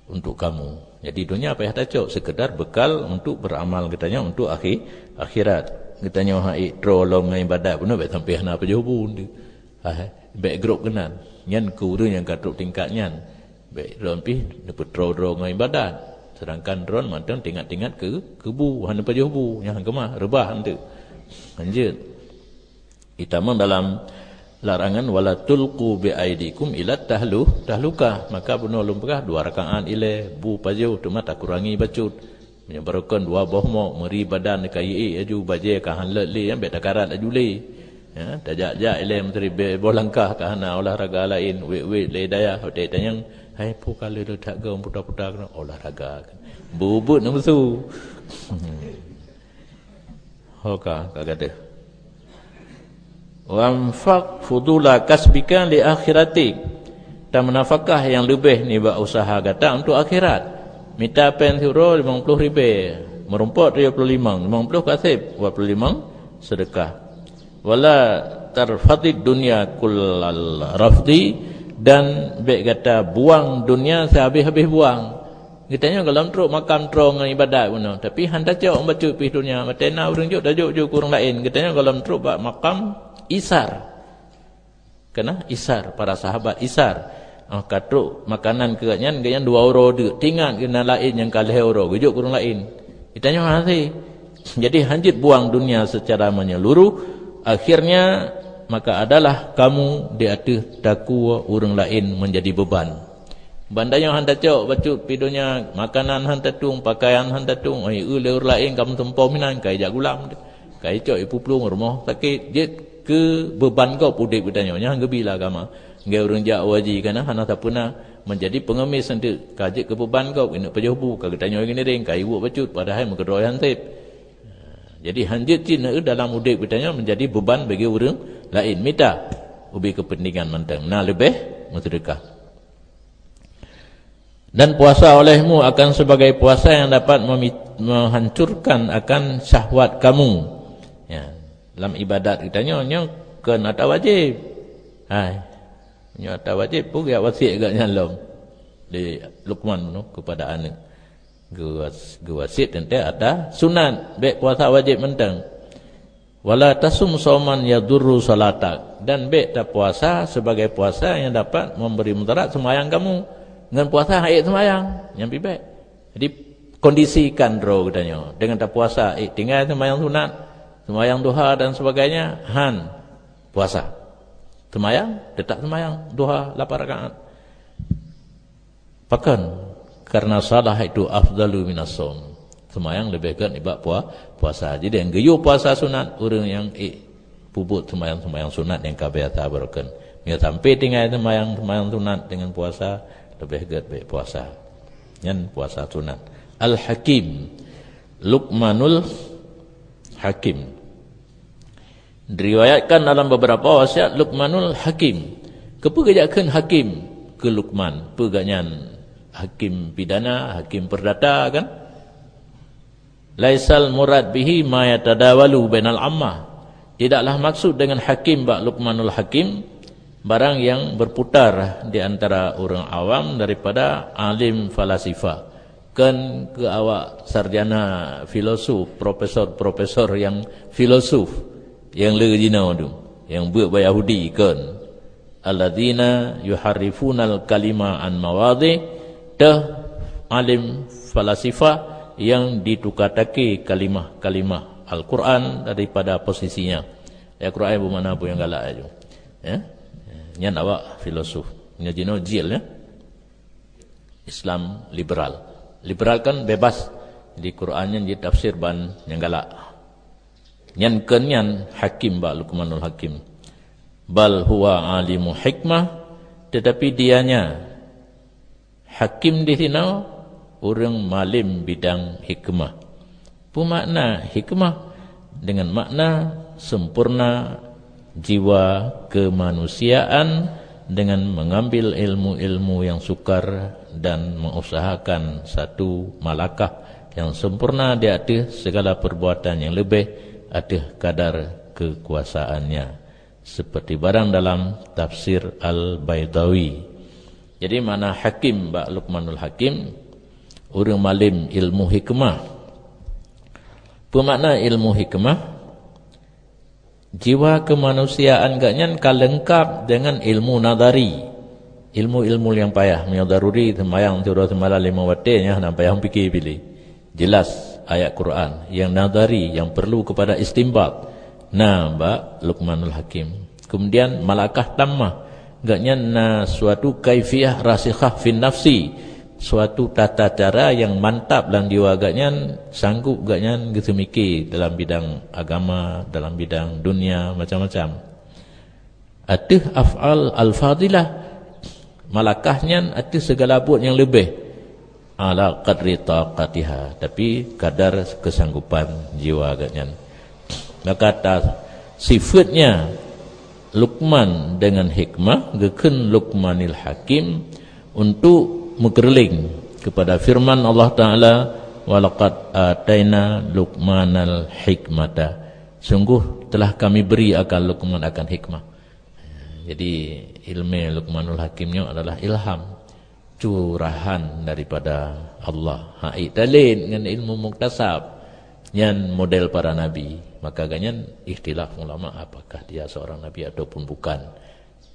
untuk kamu. Jadi dunia payah tacok sekedar bekal untuk beramal geutanyoe untuk akhi-, akhirat. Geutanyoe hai troe lom ngon ibadat bunoe, bèk sampai hana pajoh bu. Hai, bèk grob keunan. Nyan keu ureueng nyang ka trok tingkat nyan. Bèk droe pih neupeutroe droe ngon ibadat. Sedangkan droe mantong tingat-tingat keu, keu bu, hana pajoh bu, nyan keumah, reubah enteuk. Lanjut. Itamong dalam larangan, "Wala tulqu bi aidikum ila tahlu-, tahlukah." Maka bunoe lôn peugah dua rakaat ilèe, bu pajoh, teuma takurangi bacut. Meunyoe barokon dua boh mok, meuri badan ka iék laju, bajèe ka han lôt lé, nyan bèk takarat laju lé. Ya, tajak-jak ilèe meusiribèe boh langkah ka hana olahraga laén, wét-wét lé dayah, watèe tanyong, "Hai, peue ka lheueh that goe puta-puta keunoe?" Olahraga. Beubeut na musu. Ho ka, ka gadoh. "Wanfaq fudula kasbika li akhiratik." Dan meunafakah nyang leubeh nibak useuha gata untuk akhirat. Mita pèng siuroe limong ploh ribèe, meurumpok tujoh ploh limong, limong ploh kaseb, dua ploh limong seudeukah. "Wala tarfadid dunya kullal rafdi," dan bèk gata buang dunia seuhabéh-habéh buang. Geutanyoe gohlom trok makam troe ngon ibadat bunoe, tapi han tacok bacut pih dunia. Watèe na ureueng jok, tajok ju keu ureueng laén. Geutanyoe gohlom trok bak makam isar. Kana isar, para sahabat isar. Ah, ka trok makanan keu gobnyan, gobnyan dua uroe deuk. Tingat keu na laén nyang ka lhèe uroe, geujok keu ureueng laén. Geutanyoe hase. Jadi, hanjeuet buang dunia secara menyeluruh, akhirnya maka adalah kamu di ateueh takue ureueng laén menjadi beban. Ban tanyoe han tacok bacut pih donya, makanan han tatueng, pakaian han tatueng, oi, eu lé ureueng laén ka meutumpom inan, ka ijak gulam, ka icok ipuplueng rumoh sakét, jeuet keu beban gob udép geutanyoe. Nyan geubi lé agama. Lagèe ureueng jak u haji kana hana sapeue na, menjadi pengemis enteuk, ka jeuet keu beban gob, keuneuk pajoh bu, ka geutanyoe geuniréng, ka iwuek bacut, padahai meukeudroe han sép. Jadi, hanjeuet cit na dalam udép geutanyoe menjadi beban bagi ureueng laén. Mita ubé keupeuntengan mantong, na leubeh meuseudeukah. Dan puasa olehmu akan sebagai puasa yang dapat memi-, menghancurkan akan syahwat kamu. Ya, lam ibadat geutanyoe, nyoe kon ata wajéb. Hai. Nyoe ata wajéb, peue geujak wasiet geuh nyan lom lé Luqman nyoe kepada aneuk. Geuwas-, geuwasiet teuntèe ata sunat, bèk puasa wajéb mantong. "Wala tasum sauman yadurru salatak," dan bèk tapuasa sebagai puasa yang dapat memberi mudarat seumayang kamu. Ngon puasa han ék seumayang, nyan pih bèk. Jadi, kondisikan droe geutanyoe. Dengan tapuasa, ék tinggai seumayang sunat, seumayang duha dan sebagainya, han puasa. Seumayang, teutap seumayang duha lapan rakaat. Pakon? Karena salat itu afdalu minas shaum. Seumayang leubeh gèt nibak pua-, puasa. Jadi, nyang geuyue puasa sunat, ureueng nyang ék peubuet seumayang-seumayang sunat nyang ka biasa beurukon. Meunyo sampai tinggai seumayang-seumayang sunat deungon puasa, leubeh gèt bèk puasa. Nyan puasa sunat. Al-Hakim. Luqmanul Hakim. Diriwayatkan dalam beberapa wasiat Luqmanul Hakim. Keupeue geujak kheun hakim keu Luqman? Peue gobnyan hakim pidana, hakim perdata kan? "Laisal murad bihi ma yatadawalu bainal ammah." Tidaklah maksud dengan hakim bak Luqmanul Hakim barang yang berputar di antara ureueng awam daripada alim falasifah. Kon keu awak sarjana filosof, profesor-profesor nyang filosof, nyang le jinoe tu, nyang beuet bak Yahudi kon. "Alladzina yuharrifunal kalima an mawadhi," teuh alim falasifah nyang dituka-taki kalimah-kalimah Al-Quran daripada posisinya. Ayat Quran beumakna peue nyang galak laju. Ya? Nyan awak filosof. Nyan jinoe jil, ya. Islam liberal. Liberal kan bebas. Jadi Quran nyan jitafsir ban nyang galak. Nyan kon nyan hakim bak Luqmanul Hakim. "Bal huwa alimu hikmah," tetapi dianya hakim di sinoe ureueng malem bidang hikmah. Peue makna hikmah? Dengan makna sempurna jiwa kemanusiaan dengan mengambil ilmu-ilmu yang sukar dan mengusahakan satu malakah yang sempurna di ateueh segala perbuatan yang lebih ateueh kadar kekuasaannya, seperti barang dalam tafsir Al-Baidawi. Jadi, makna hakim bak Luqmanul Hakim, ureuëng malem ilmu hikmah. Peue makna ilmu hikmah? Jiwa kemanusiaan geuhnyan ka leungkab deungon ilmu nadhari. Ilmu-ilmu nyang payah, meunyoe daruri seumayang sidroe seumalam limong watée nyan hana payah pike piléh. Jelas ayat Quran, nyang nadhari, nyang perlu kepada istinbat, na bak Luqmanul Hakim. Kemudian malakah tammah, geuhnyan na suatu kaifiah rasikhah fin nafsi, suatu tata cara nyang mantap lam jiwa geuhnyan, sanggup geuhnyan geuseumike dalam bidang agama, dalam bidang dunia, macam-macam. Ateueh af'al al-fadilah, malakah nyan ateueh segala buet nyang leubeh, ala qadri taqatiha, tapi kadar kesanggupan jiwa geuhnyan. Maka ta-, sifeuet nyan Luqman deungon hikmah, geukheun Luqmanil Hakim untuk meukeureuléng kepada firman Allah Taala, "Walaqad ataina Luqmanal hikmata." Sungguh telah Kami beri akan Luqman akan hikmah. Jadi, ilmu Luqmanul Hakim nyoe adalah ilham, curahan daripada Allah. Ha, italin ngon ilmu muktasab. Nyan model para nabi. Maka geuhnyan ikhtilaf ulama apakah dia seorang nabi ataupun bukan.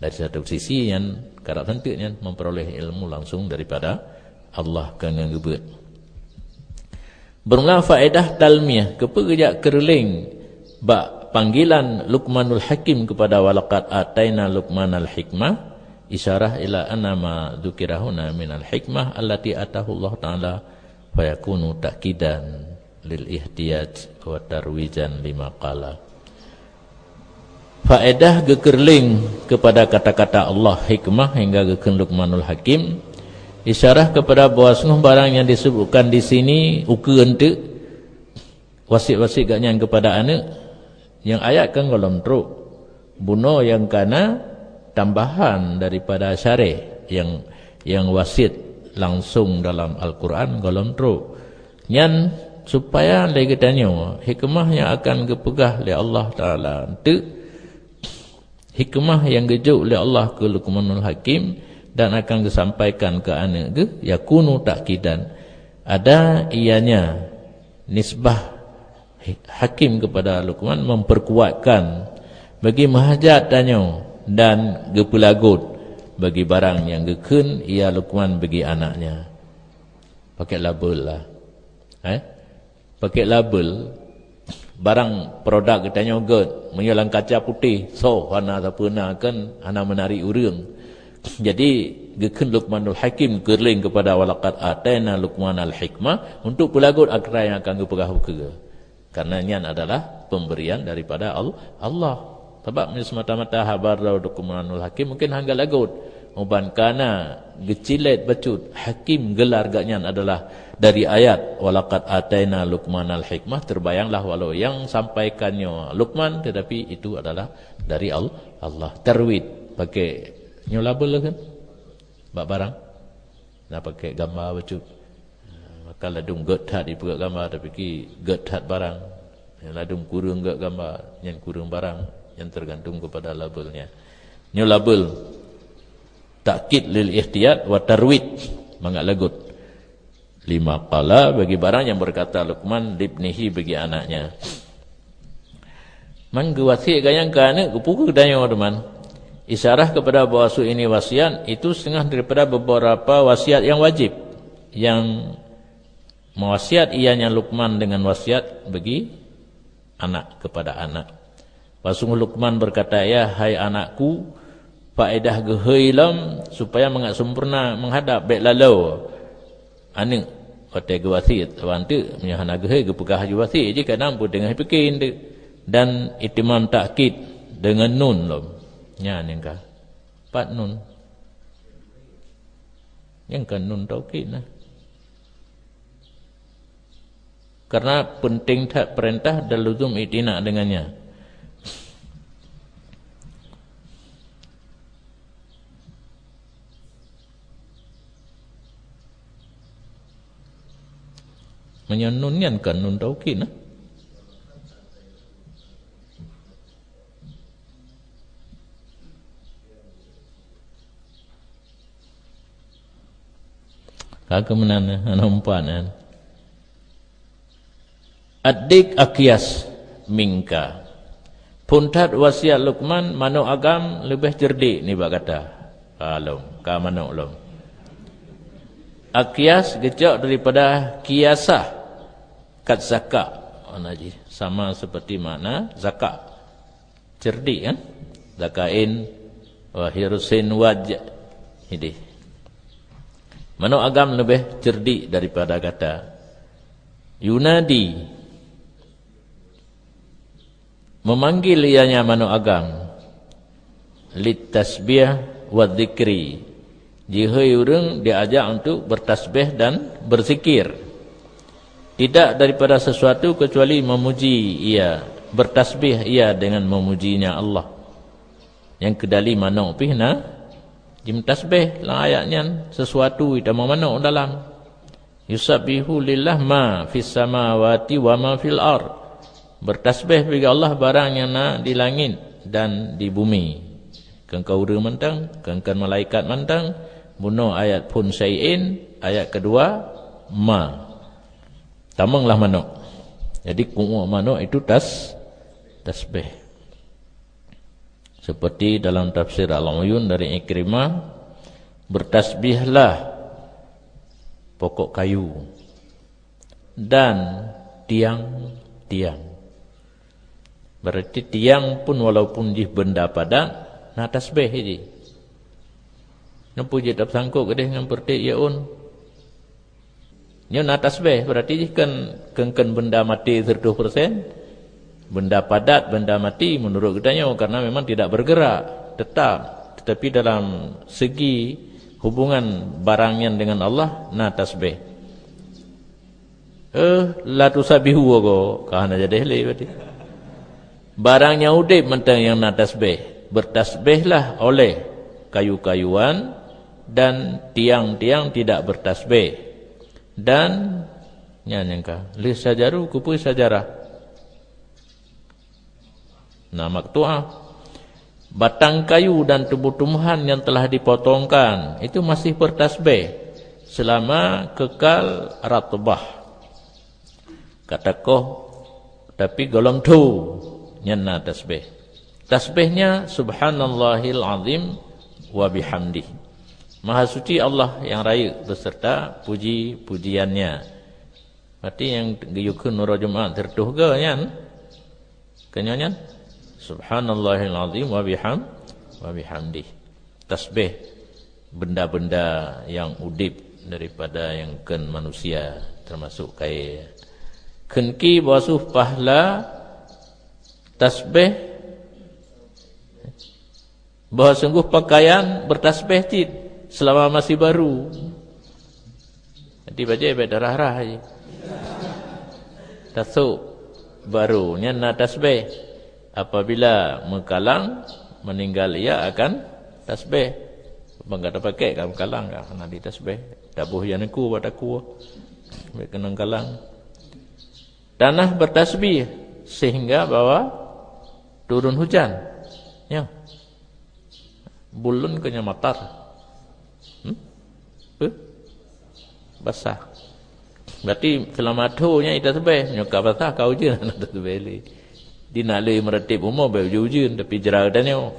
Dari satu sisi nyan, karab santeuk nyan memperoleh ilmu langsung daripada Allah keu ngeubeuet. Beurmula faedah talmih, keupeue geujak keureuléng bak panggilan Luqmanul Hakim kepada "Walaqad ataina Luqmanal hikmah", isyarah ila anna ma dzukira huna minal hikmah allati atahu Allah Taala, fayakunu ta'kidan lil ihtiyaj wa tarwijan lima qala. Faedah geukeureuléng kepada kata-kata Allah hikmah hingga geukheun Luqmanul Hakim, isyarah kepada bahwa sungguh barang nyang disebutkan di sini ukeue eunteuk, wasiet-wasiet geuhnyan kepada aneuëk, nyang ayat kan gohlom trok, bunoe nyang kana tambahan daripada syarah nyang, nyang wasiet langsung dalam Al-Quran gohlom trok. Nyan supaya lé geutanyoe hikmah nyang akan geupeugah lé Allah Taala eunteuk, hikmah nyang geujok lé Allah keu Luqmanul Hakim dan akan geusampaikan keu aneuëk geuh, yakunu ta'kidan. Ada ianya nisbah Hakim kepada Luqman memperkuatkan bagi meuhajat tanyoe dan geupeuladot bagi barang nyang geukheun ia Luqman bagi anaknya. Pakai label lah. Eh? Pakai label, barang produk geutanyoe gét, meunyoe lam kaca putéh, soe hana sapeue na kan, hana menarik ureuëng. Jadi, geukheun Luqmanul Hakim keureuléng kepada "Walaqad ataina Luqmanal hikmah" untuk peulagot atra nyang akan geupeugah ukeue. Karena nyan adalah pemberian daripada Al-, Allah. Sabab meunyoe semata-mata haba droe Luqmanul Hakim mungkin hana lagot. Uban kana geucilet bacut Hakim gelar geuhnyan adalah dari ayat, "Walaqad ataina Luqmanal hikmah", terbayanglah walau nyang sampaikan nyoe Luqman, tetapi itu adalah dari Al-, Allah. Tarwid, pakai nyoe label kan? Bak barang. Nah, pakai gambar bacut. Maka ladum gét that dipeugét gambar, tapi ki gét that barang. Ladum kureueng gét gambar, nyan kureueng barang, nyan tergantung kepada labelnya. Nyoe label takkid lil ihtiyat wa tarwid, mangat lagot. Lima qala, bagi barang yang berkata Luqman libnihi, bagi anaknya. Man geuwasiet gayang keu aneuëk geupeugah danyoe teuma. Isyarah kepada bahwa su ini wasiat itu setengah daripada beberapa wasiat yang wajib. Yang mewasiat ianya Luqman dengan wasiat bagi anak kepada anak. Pasungguh Luqman berkata, "Ya hai anakku, faedah geuhôi lom supaya mangat sempurna menghadap bék laloe." Aneuëk watée geuwasiet, saban teuk meunyoe hana geuhôi geupeugah laju wasiet jih kadang peuteungoh pike eunteuk, dan itimam takkid deungon nun lom. Nyan nyang ka. Pat nun. Nyang ka nun taukid nah. Karena penting that perintah dan luzum iktina dengannya. Meunyoe nun nyan kon nun taukid, nah. Ka keuh meunan, eh, hana umpat, eh. Ad-dik akyas minka. Phon that wasiat Luqman, manok agam leubeh ceurdik nibak gata. Ka lom, ka manok lom. Akyas geucok daripada kiyasah, kat zaka. Makna jih sama seperti makna zaka. Cerdik, kan? Zakain wa hirsin waj. Idih. Manok agam leubeh cerdik daripada gata. Yunadi, memanggil ianya manok agam. Lit tasbih wa dzikri. Jihôi ureuëng diajak untuk bertasbih dan berzikir. Tidak daripada sesuatu kecuali memuji ia, bertasbih ia dengan memujinya Allah. Nyang keudali manok pih na jimetasbih lam ayat nyan, sesuatu itamong manok dalam. Yusabbihu lillah ma fis samawati wa ma fil ard. Bertasbih bagi Allah barang nyang na di langit dan di bumi. Keungkau ureuëng mantong, keungkau malaikat mantong, bunoe ayat phon syai'in, ayat keudua ma. Tamonglah manok. Jadi ku'uk manok itu tas tasbih. Seperti dalam tafsir Al-Uyun dari Ikrimah, bertasbihlah pokok kayu dan tiang-tiang. Berarti tiang pun walaupun jih benda padat, na tasbih jih. Nyoe peue jeuet teupeusankot keudeh ngon peureutek yaun? Nyoe na tasbih, berarti jih kan keungkon benda mati seratus persen. Benda padat, benda mati menurut geutanyoe karena memang tidak bergerak, tetap. Tetapi dalam segi hubungan barang nyan dengan Allah, na tasbih. Eh, la tusabbihu ago, ka hana jadi lé berarti. Barang nyang udeb mantong nyang na tasbih. Bertasbihlah oleh kayu-kayuan dan tiang-tiang tidak bertasbih. Dan nyan nyang ka lheueh syajaru keupeue syajarah. Nah, maqtu'ah. Batang kayu dan tumbuh-tumbuhan yang telah dipotongkan itu masih bertasbih selama kekal ratbah. Ka takoh, tapi gohlom tho, nyan na tasbih. Tasbihnya subhanallahil azim wa bihamdih. Maha suci Allah yang rayeuk beserta puji-pujiannya. Berarti nyang geuyue kheun uroe Jumat seratus go nyan. Keunyoe nyan, subhanallahil azim wa biham-, wa bihamdih. Tasbih benda-benda nyang udeb daripada nyang kon manusia, termasuk kayée. Kheun ki beuasoh pahla tasbih, bahwa sungguh pakaian bertasbih cit selama masih baru. Jadi bajée bék darah-rah je. Tasôk baru, nyan na tasbih. Apabila meukalang, meninggal ia akan tasbih. Bang gata pakai ka meukalang ka, hana di tasbih. Taboh jan aku bak takue. Bék keunong kalang. Tanah bertasbih sehingga bahwa turun hujan. Ya. Buleuen keunyoe matar. Hmm? Peue? Basah. Berarti selama tho nyan itasbih, nyoe ka basah ka ujeuen hana tasbih lé. Di nak lé meuratéb umu bék ujeuen-ujeuen tapi jra tanyoe.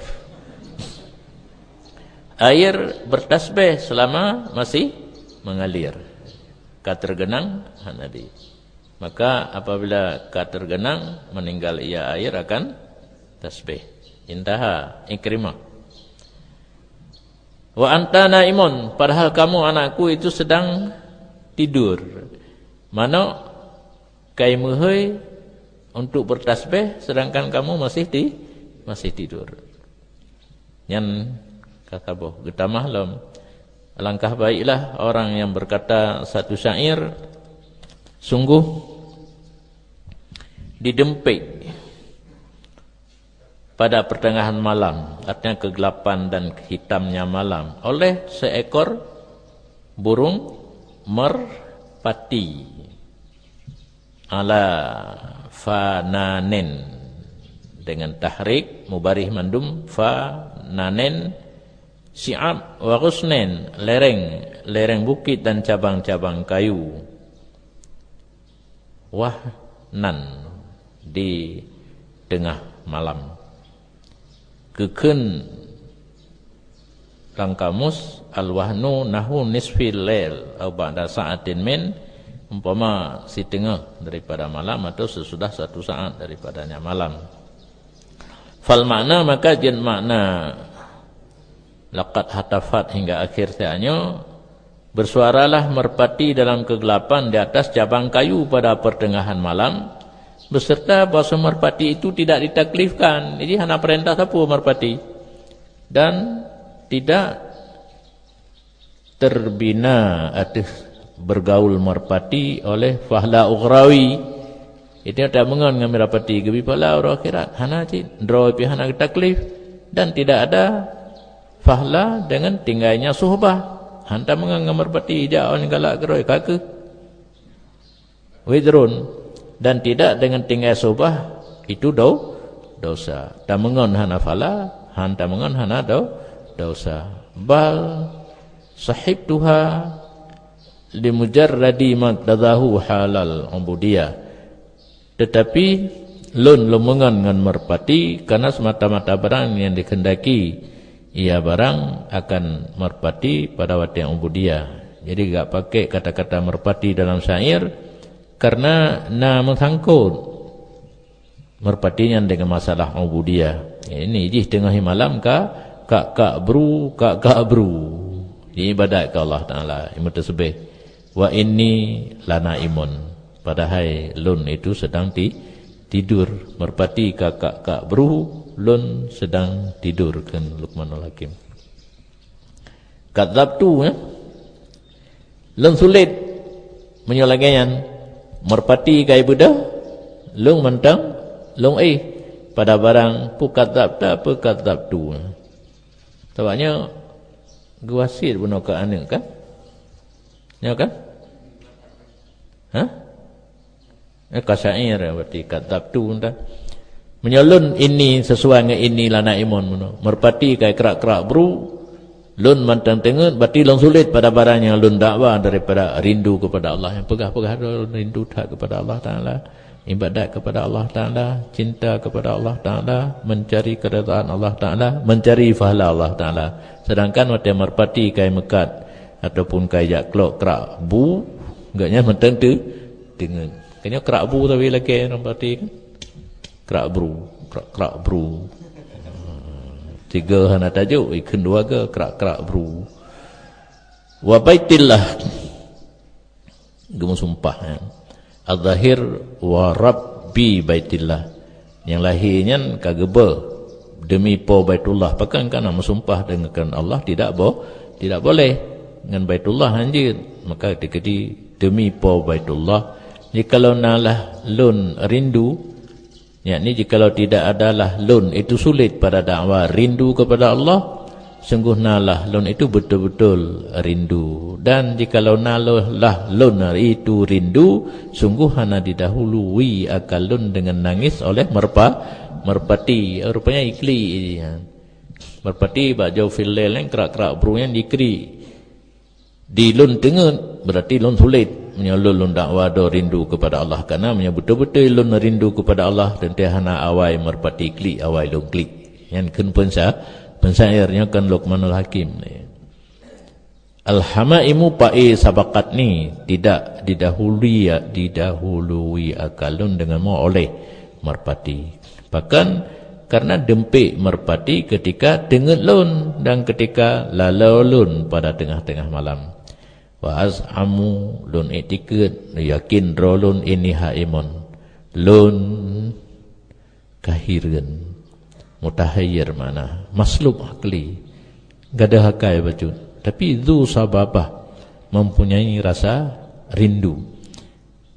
Air bertasbih selama masih mengalir. Ka tergenang hana di. Maka apabila ka tergenang, meninggal ia air akan tasbih. Intaha Ikrimah. Wa anta naimun, padahal kamu anakku itu sedang tidur. Manok kai meuhôi untuk bertasbih sedangkan kamu masih ti-, masih tidur. Nyan ka saboh geutamah lom. Alangkah baiklah orang yang berkata satu syair, sungguh didempik pada pertengahan malam, artinya kegelapan dan hitamnya malam, oleh seekor burung merpati. Ala fananen, dengan tahrik mubarih mandum, fananen, syi'ab wa ghusnen, lereng, lereng bukit dan cabang-cabang kayu. Wahnan, di tengah malam. Geukheun lam kamus, al-wahnu nahu nisfil lail au ba'da sa'atin min, umpama siteungoh daripada malam atau sesudah satu saat daripadanya malam. Fal makna, maka jeuet makna laqad hatafat hingga akhir ayat nyoe, bersuaralah merpati dalam kegelapan di atas cabang kayu pada pertengahan malam, beserta bahwa merpati itu tidak ditaklifkan. Jadi hana perintah sapeue merpati. Dan tidak terbina ateueh bergaul merpati oleh fahla ukhrawi. Itu tameungon ngon merpati geubi pahala uroe akhirat. Hana cit, droe pih hana geutaklif. Dan tidak ada fahla dengan tinggainnya suhbah. Han tameungon ngon merpati jak ôn galak keudroe, ka keuh. Wizrun, dan tidak dengan tinggai suhbah itu do-, dosa. Tameungon hana fahla, han tameungon hana do-, dosa. Bal sahibtuha limujarradi maqtadahu halal ubudiyah. Tetapi lôn lumeungon ngon merpati karena semata-mata barang yang dikehendaki ia barang akan merpati pada watée ubudiyah. Jadi gak pakai kata-kata merpati dalam syair karena na meusangkot merpati nyan dengan masalah ubudiyah. Ini jih teungoh malam ka, kak-kak bru, kak-kak bru. Ibadat keu Allah Taala, imeuteusbeh. Wa inni lanaimun. Padahai lôn itu sedang ti-, tidur. Merpati ka kak-kak bru, lôn sedang tidur, kheun Luqmanul Hakim. Kadzabtu, ya. Lôn sulet. Meunyoe lagée nyan, merpati ka ibeudôh, lôn mantong, lôn éh. Pada barang peue kadzabta, peue kadzabtu. Sabab nyoe geuwasiet bunoe keu aneuk kan? Nyoe kan? Hah? Eh, ka syair, berarti kadzabtu entah. Meunyoe lôn inni sesuai ngon inni lanaimun bunoe. Merpati ka krak-krak bru, lôn mantong teungeut, berarti lôn sulet pada barang nyang lôn dakwa daripada rindu kepada Allah. Nyang peugah-peugah droe lôn rindu that kepada Allah Taala, ibadat kepada Allah Taala, cinta kepada Allah Taala, mencari keridhaan Allah Taala, mencari fahla Allah Taala. Sedangkan watée merpati ka imeukat ataupun ka ijak klok krak bu, gobnyan mantong teu-, teungeut. Keu nyoe krak bu tapi lakée ureuëng parti kan? Krak bru, krak, krak bru. Tiga hana tajok, ikheun dua ga krak-krak bru. Wa baitillah. Geumeusumpah, ya. Az-zahir wa rabbi baitillah. Nyang lahé nyan ka geubeuh demi Po Baitullah, pakon kana meusumpah deungon Allah tidak bo-, tidak boleh. Ngon Baitullah hanjeuet, maka dikeudi demi Po Baitullah. Jikalau na lah lôn rindu, yakni jikalau tidak adalah lôn itu sulit pada dakwa rindu kepada Allah, sungguh na lah lôn itu betul-betul rindu. Dan jikalau na lo-, lah lôn itu rindu, sungguh hana didahului akal lôn dengan nangis oleh merpa-, merpati. Rupanya iklik, ya. Merpati bak jauh fil lail nyan krak-krak bru nyan iklik. Di lôn teungeut, berarti lôn sulit. Meunyoe lôn, lôn dakwa droe rindu kepada Allah, karena meunyoe beutôi-beutôi lôn rindu kepada Allah, teuntée hana awai merpati klik, awai lôn klik. Nyan kheun pensa-, pensyair nyoe kan Luqmanul Hakim. Al-hamaimu pa'i sabaqatni, tidak didahului, didahului akal lôn dengan mo oleh merpati. Pakon? Karena deumpék merpati ketika teungeut lôn dan ketika laloe lôn pada teungoh-teungoh malam. Wa az'amu, lôn iktikeuet, yakin droe lôn, inni haimun, lôn ka hireuen. Mutahayyir makna maslub akli, gadôh akai bacut. Tapi dzu sababah, mempunyai rasa rindu.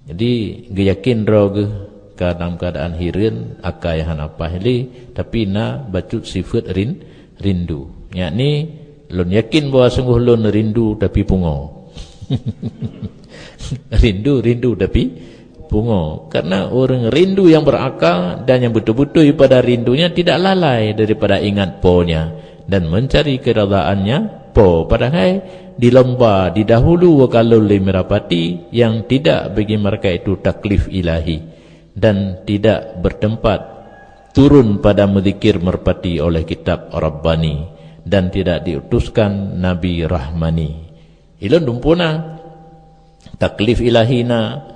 Jadi geuyakin droe geuh ka dalam keuadaan hireuen, akai hana paih lé, tapi na bacut sifeuet rin-, rindu. Yakni lôn yakin bahwa sungguh lôn rindu tapi pungo. Rindu, rindu tapi Pungo, karena orang rindu yang berakal dan yang betul-betul pada rindunya tidak lalai daripada ingat ponya dan mencari keridaan-Nya po. Padahai di lomba didahulu wakalul lil mirapati yang tidak bagi mereka itu taklif ilahi dan tidak bertempat turun pada mezikir merpati oleh kitab Rabbani dan tidak diutuskan Nabi Rahmani. Ilôn dumpeue na taklif ilahi na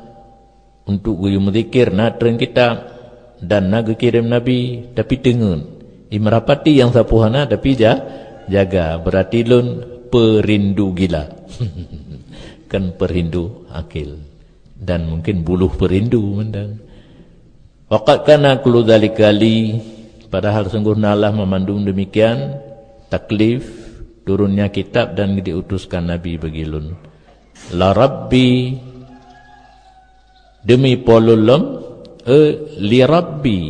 untuk geuyue meuzikir na treun kitab dan na geukirém nabi, tapi teungeut. Di merapati nyang sapeue hana, tapi ja-, jaga. Berarti lôn peurindu gila. Kan peurindu akil. Dan mungkin buluh peurindu mantong. Wa qad kana kullu dzalika li, padahal sungguh na lah meumandum demikian, taklif, turunnya kitab dan diutuskan nabi bagi lôn. La Rabbi, demi Po lôn lom, eh, li Rabbi.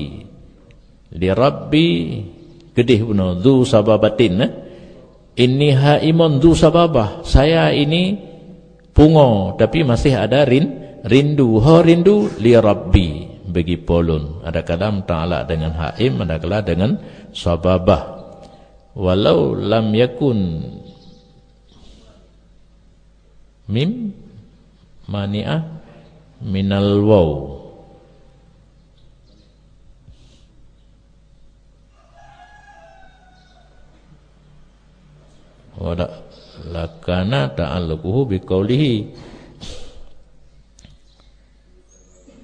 Li Rabbi, keudeh bunoe, dzu sababatin, eh. Inni haimun dzu sababah. Saya ini pungo, tapi masih ada rin-, rindu. Ho rindu li Rabbi, bagi Po lôn. Adakala muta'alak dengan haim, adakala dengan sababah. Walau lam yakun mim mani'ah minal waw. Wa la-, lakana ta'alluquhu biqaulihi.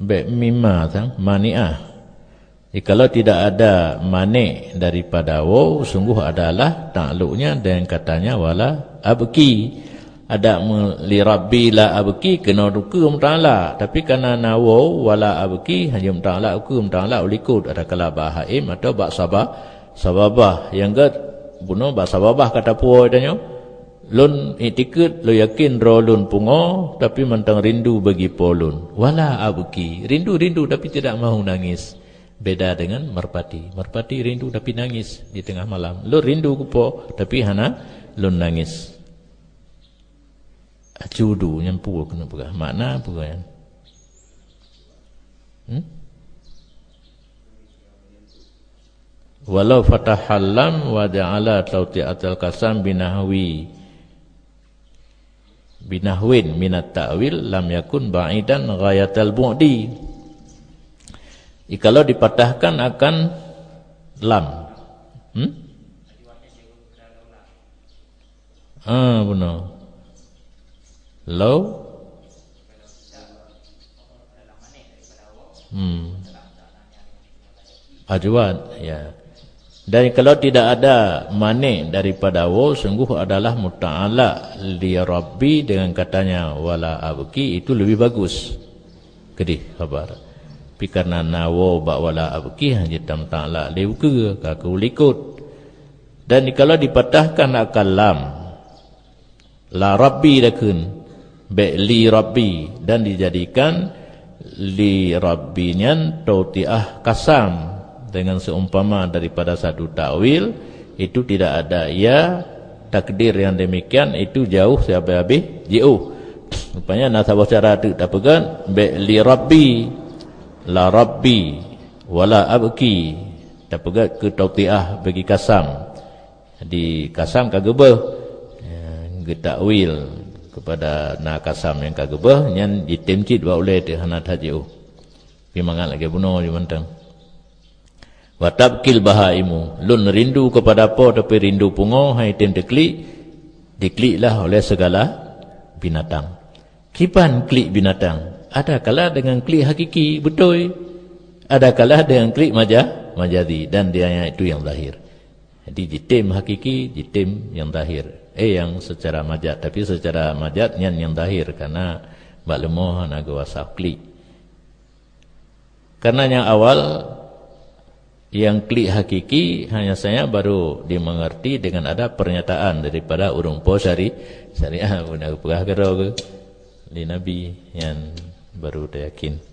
Bèk mimma sang mani'ah. Jikalau tidak ada mani' daripada waw, sungguh adalah takluknya dengan katanya wala abki. Adak me-, li Rabbi la abki keunoe dikeue muta'alak, tapi kana na waw wala abki hana muta'alak ukeue, muta'alak u likot, adakala bak haim atau bak saba-, sababah. Nyang gèt bunoe bak sababah ka tapuwoe tanyoe. Lôn iktikeuet, lôn yakin droe lôn pungo, tapi mantong rindu bagi Po lôn. Wala abki, rindu-rindu tapi tidak mau nangis. Beda dengan merpati. Merpati rindu tapi nangis di tengah malam. Lôn rindu keu Po, tapi hana lôn nangis. Acudu nyan peue keuneuk peugah? Makna peue nyan? Hmm? Walau fatahal lam wa ja'ala tauti'atal qasam binahwi, binahwin minat ta'wil lam yakun ba'idan ghayatal bu'di. Jikalau dipatahkan akan lam. Hmm? Ah, bunoe. Lau? Hmm. Ajwad, ya. Dan kalau tidak ada mani' daripada waw, sungguh adalah muta'alak li Rabbi dengan katanya wala abki, itu lebih bagus. Keudeh khabar. Tapi karena na waw bak wala abki, hana jitamta'alak lé ukeue, ka keu likot. Dan kalau dipatahkan akan lam, la Rabbi dakheun, bèk li Rabbi, dan dijadikan li Rabbi nyan tauti'ah kasam dengan seumpama daripada satu takwil, itu tidak ada ya, takdir yang demikian itu jauh sehabis-habis jiôh. Rupanya na saboh cara teuk tapeugah, bèk li Rabbi, la Rabbi, wala abki, tapeugah keu tauti'ah bagi kasam. Di kasam ka geubeuh, ya, geutakwil kepada na kasam nyang ka geubeuh, nyan jitem cit bak ulèe teuh hana that jiôh. Pi mangat lagèe bunoe jih mantong. Wa tabkil bahaimu, lôn rindu kepada Po tapi rindu pungo, hai tem teuklik, dikliklah oleh segala binatang. Kiban klik binatang, ada kala dengan klik hakiki, beutôi. Ada kala dengan klik maja-, majazi, dan dia yang itu yang zahir. Jadi, jitem hakiki, jitem nyang zahir. Eh, nyang secara majaz, tapi secara majaz nyan nyang zahir, karena bak leumo hana geuwasah klik. Karena nyang awal, nyang klik hakiki, hanya saja baru dimengerti dengan ada pernyataan daripada ureuëng po syari-, syariah, beuna geupeugah keudroe geuh lé Nabi, nyan baru tayakin.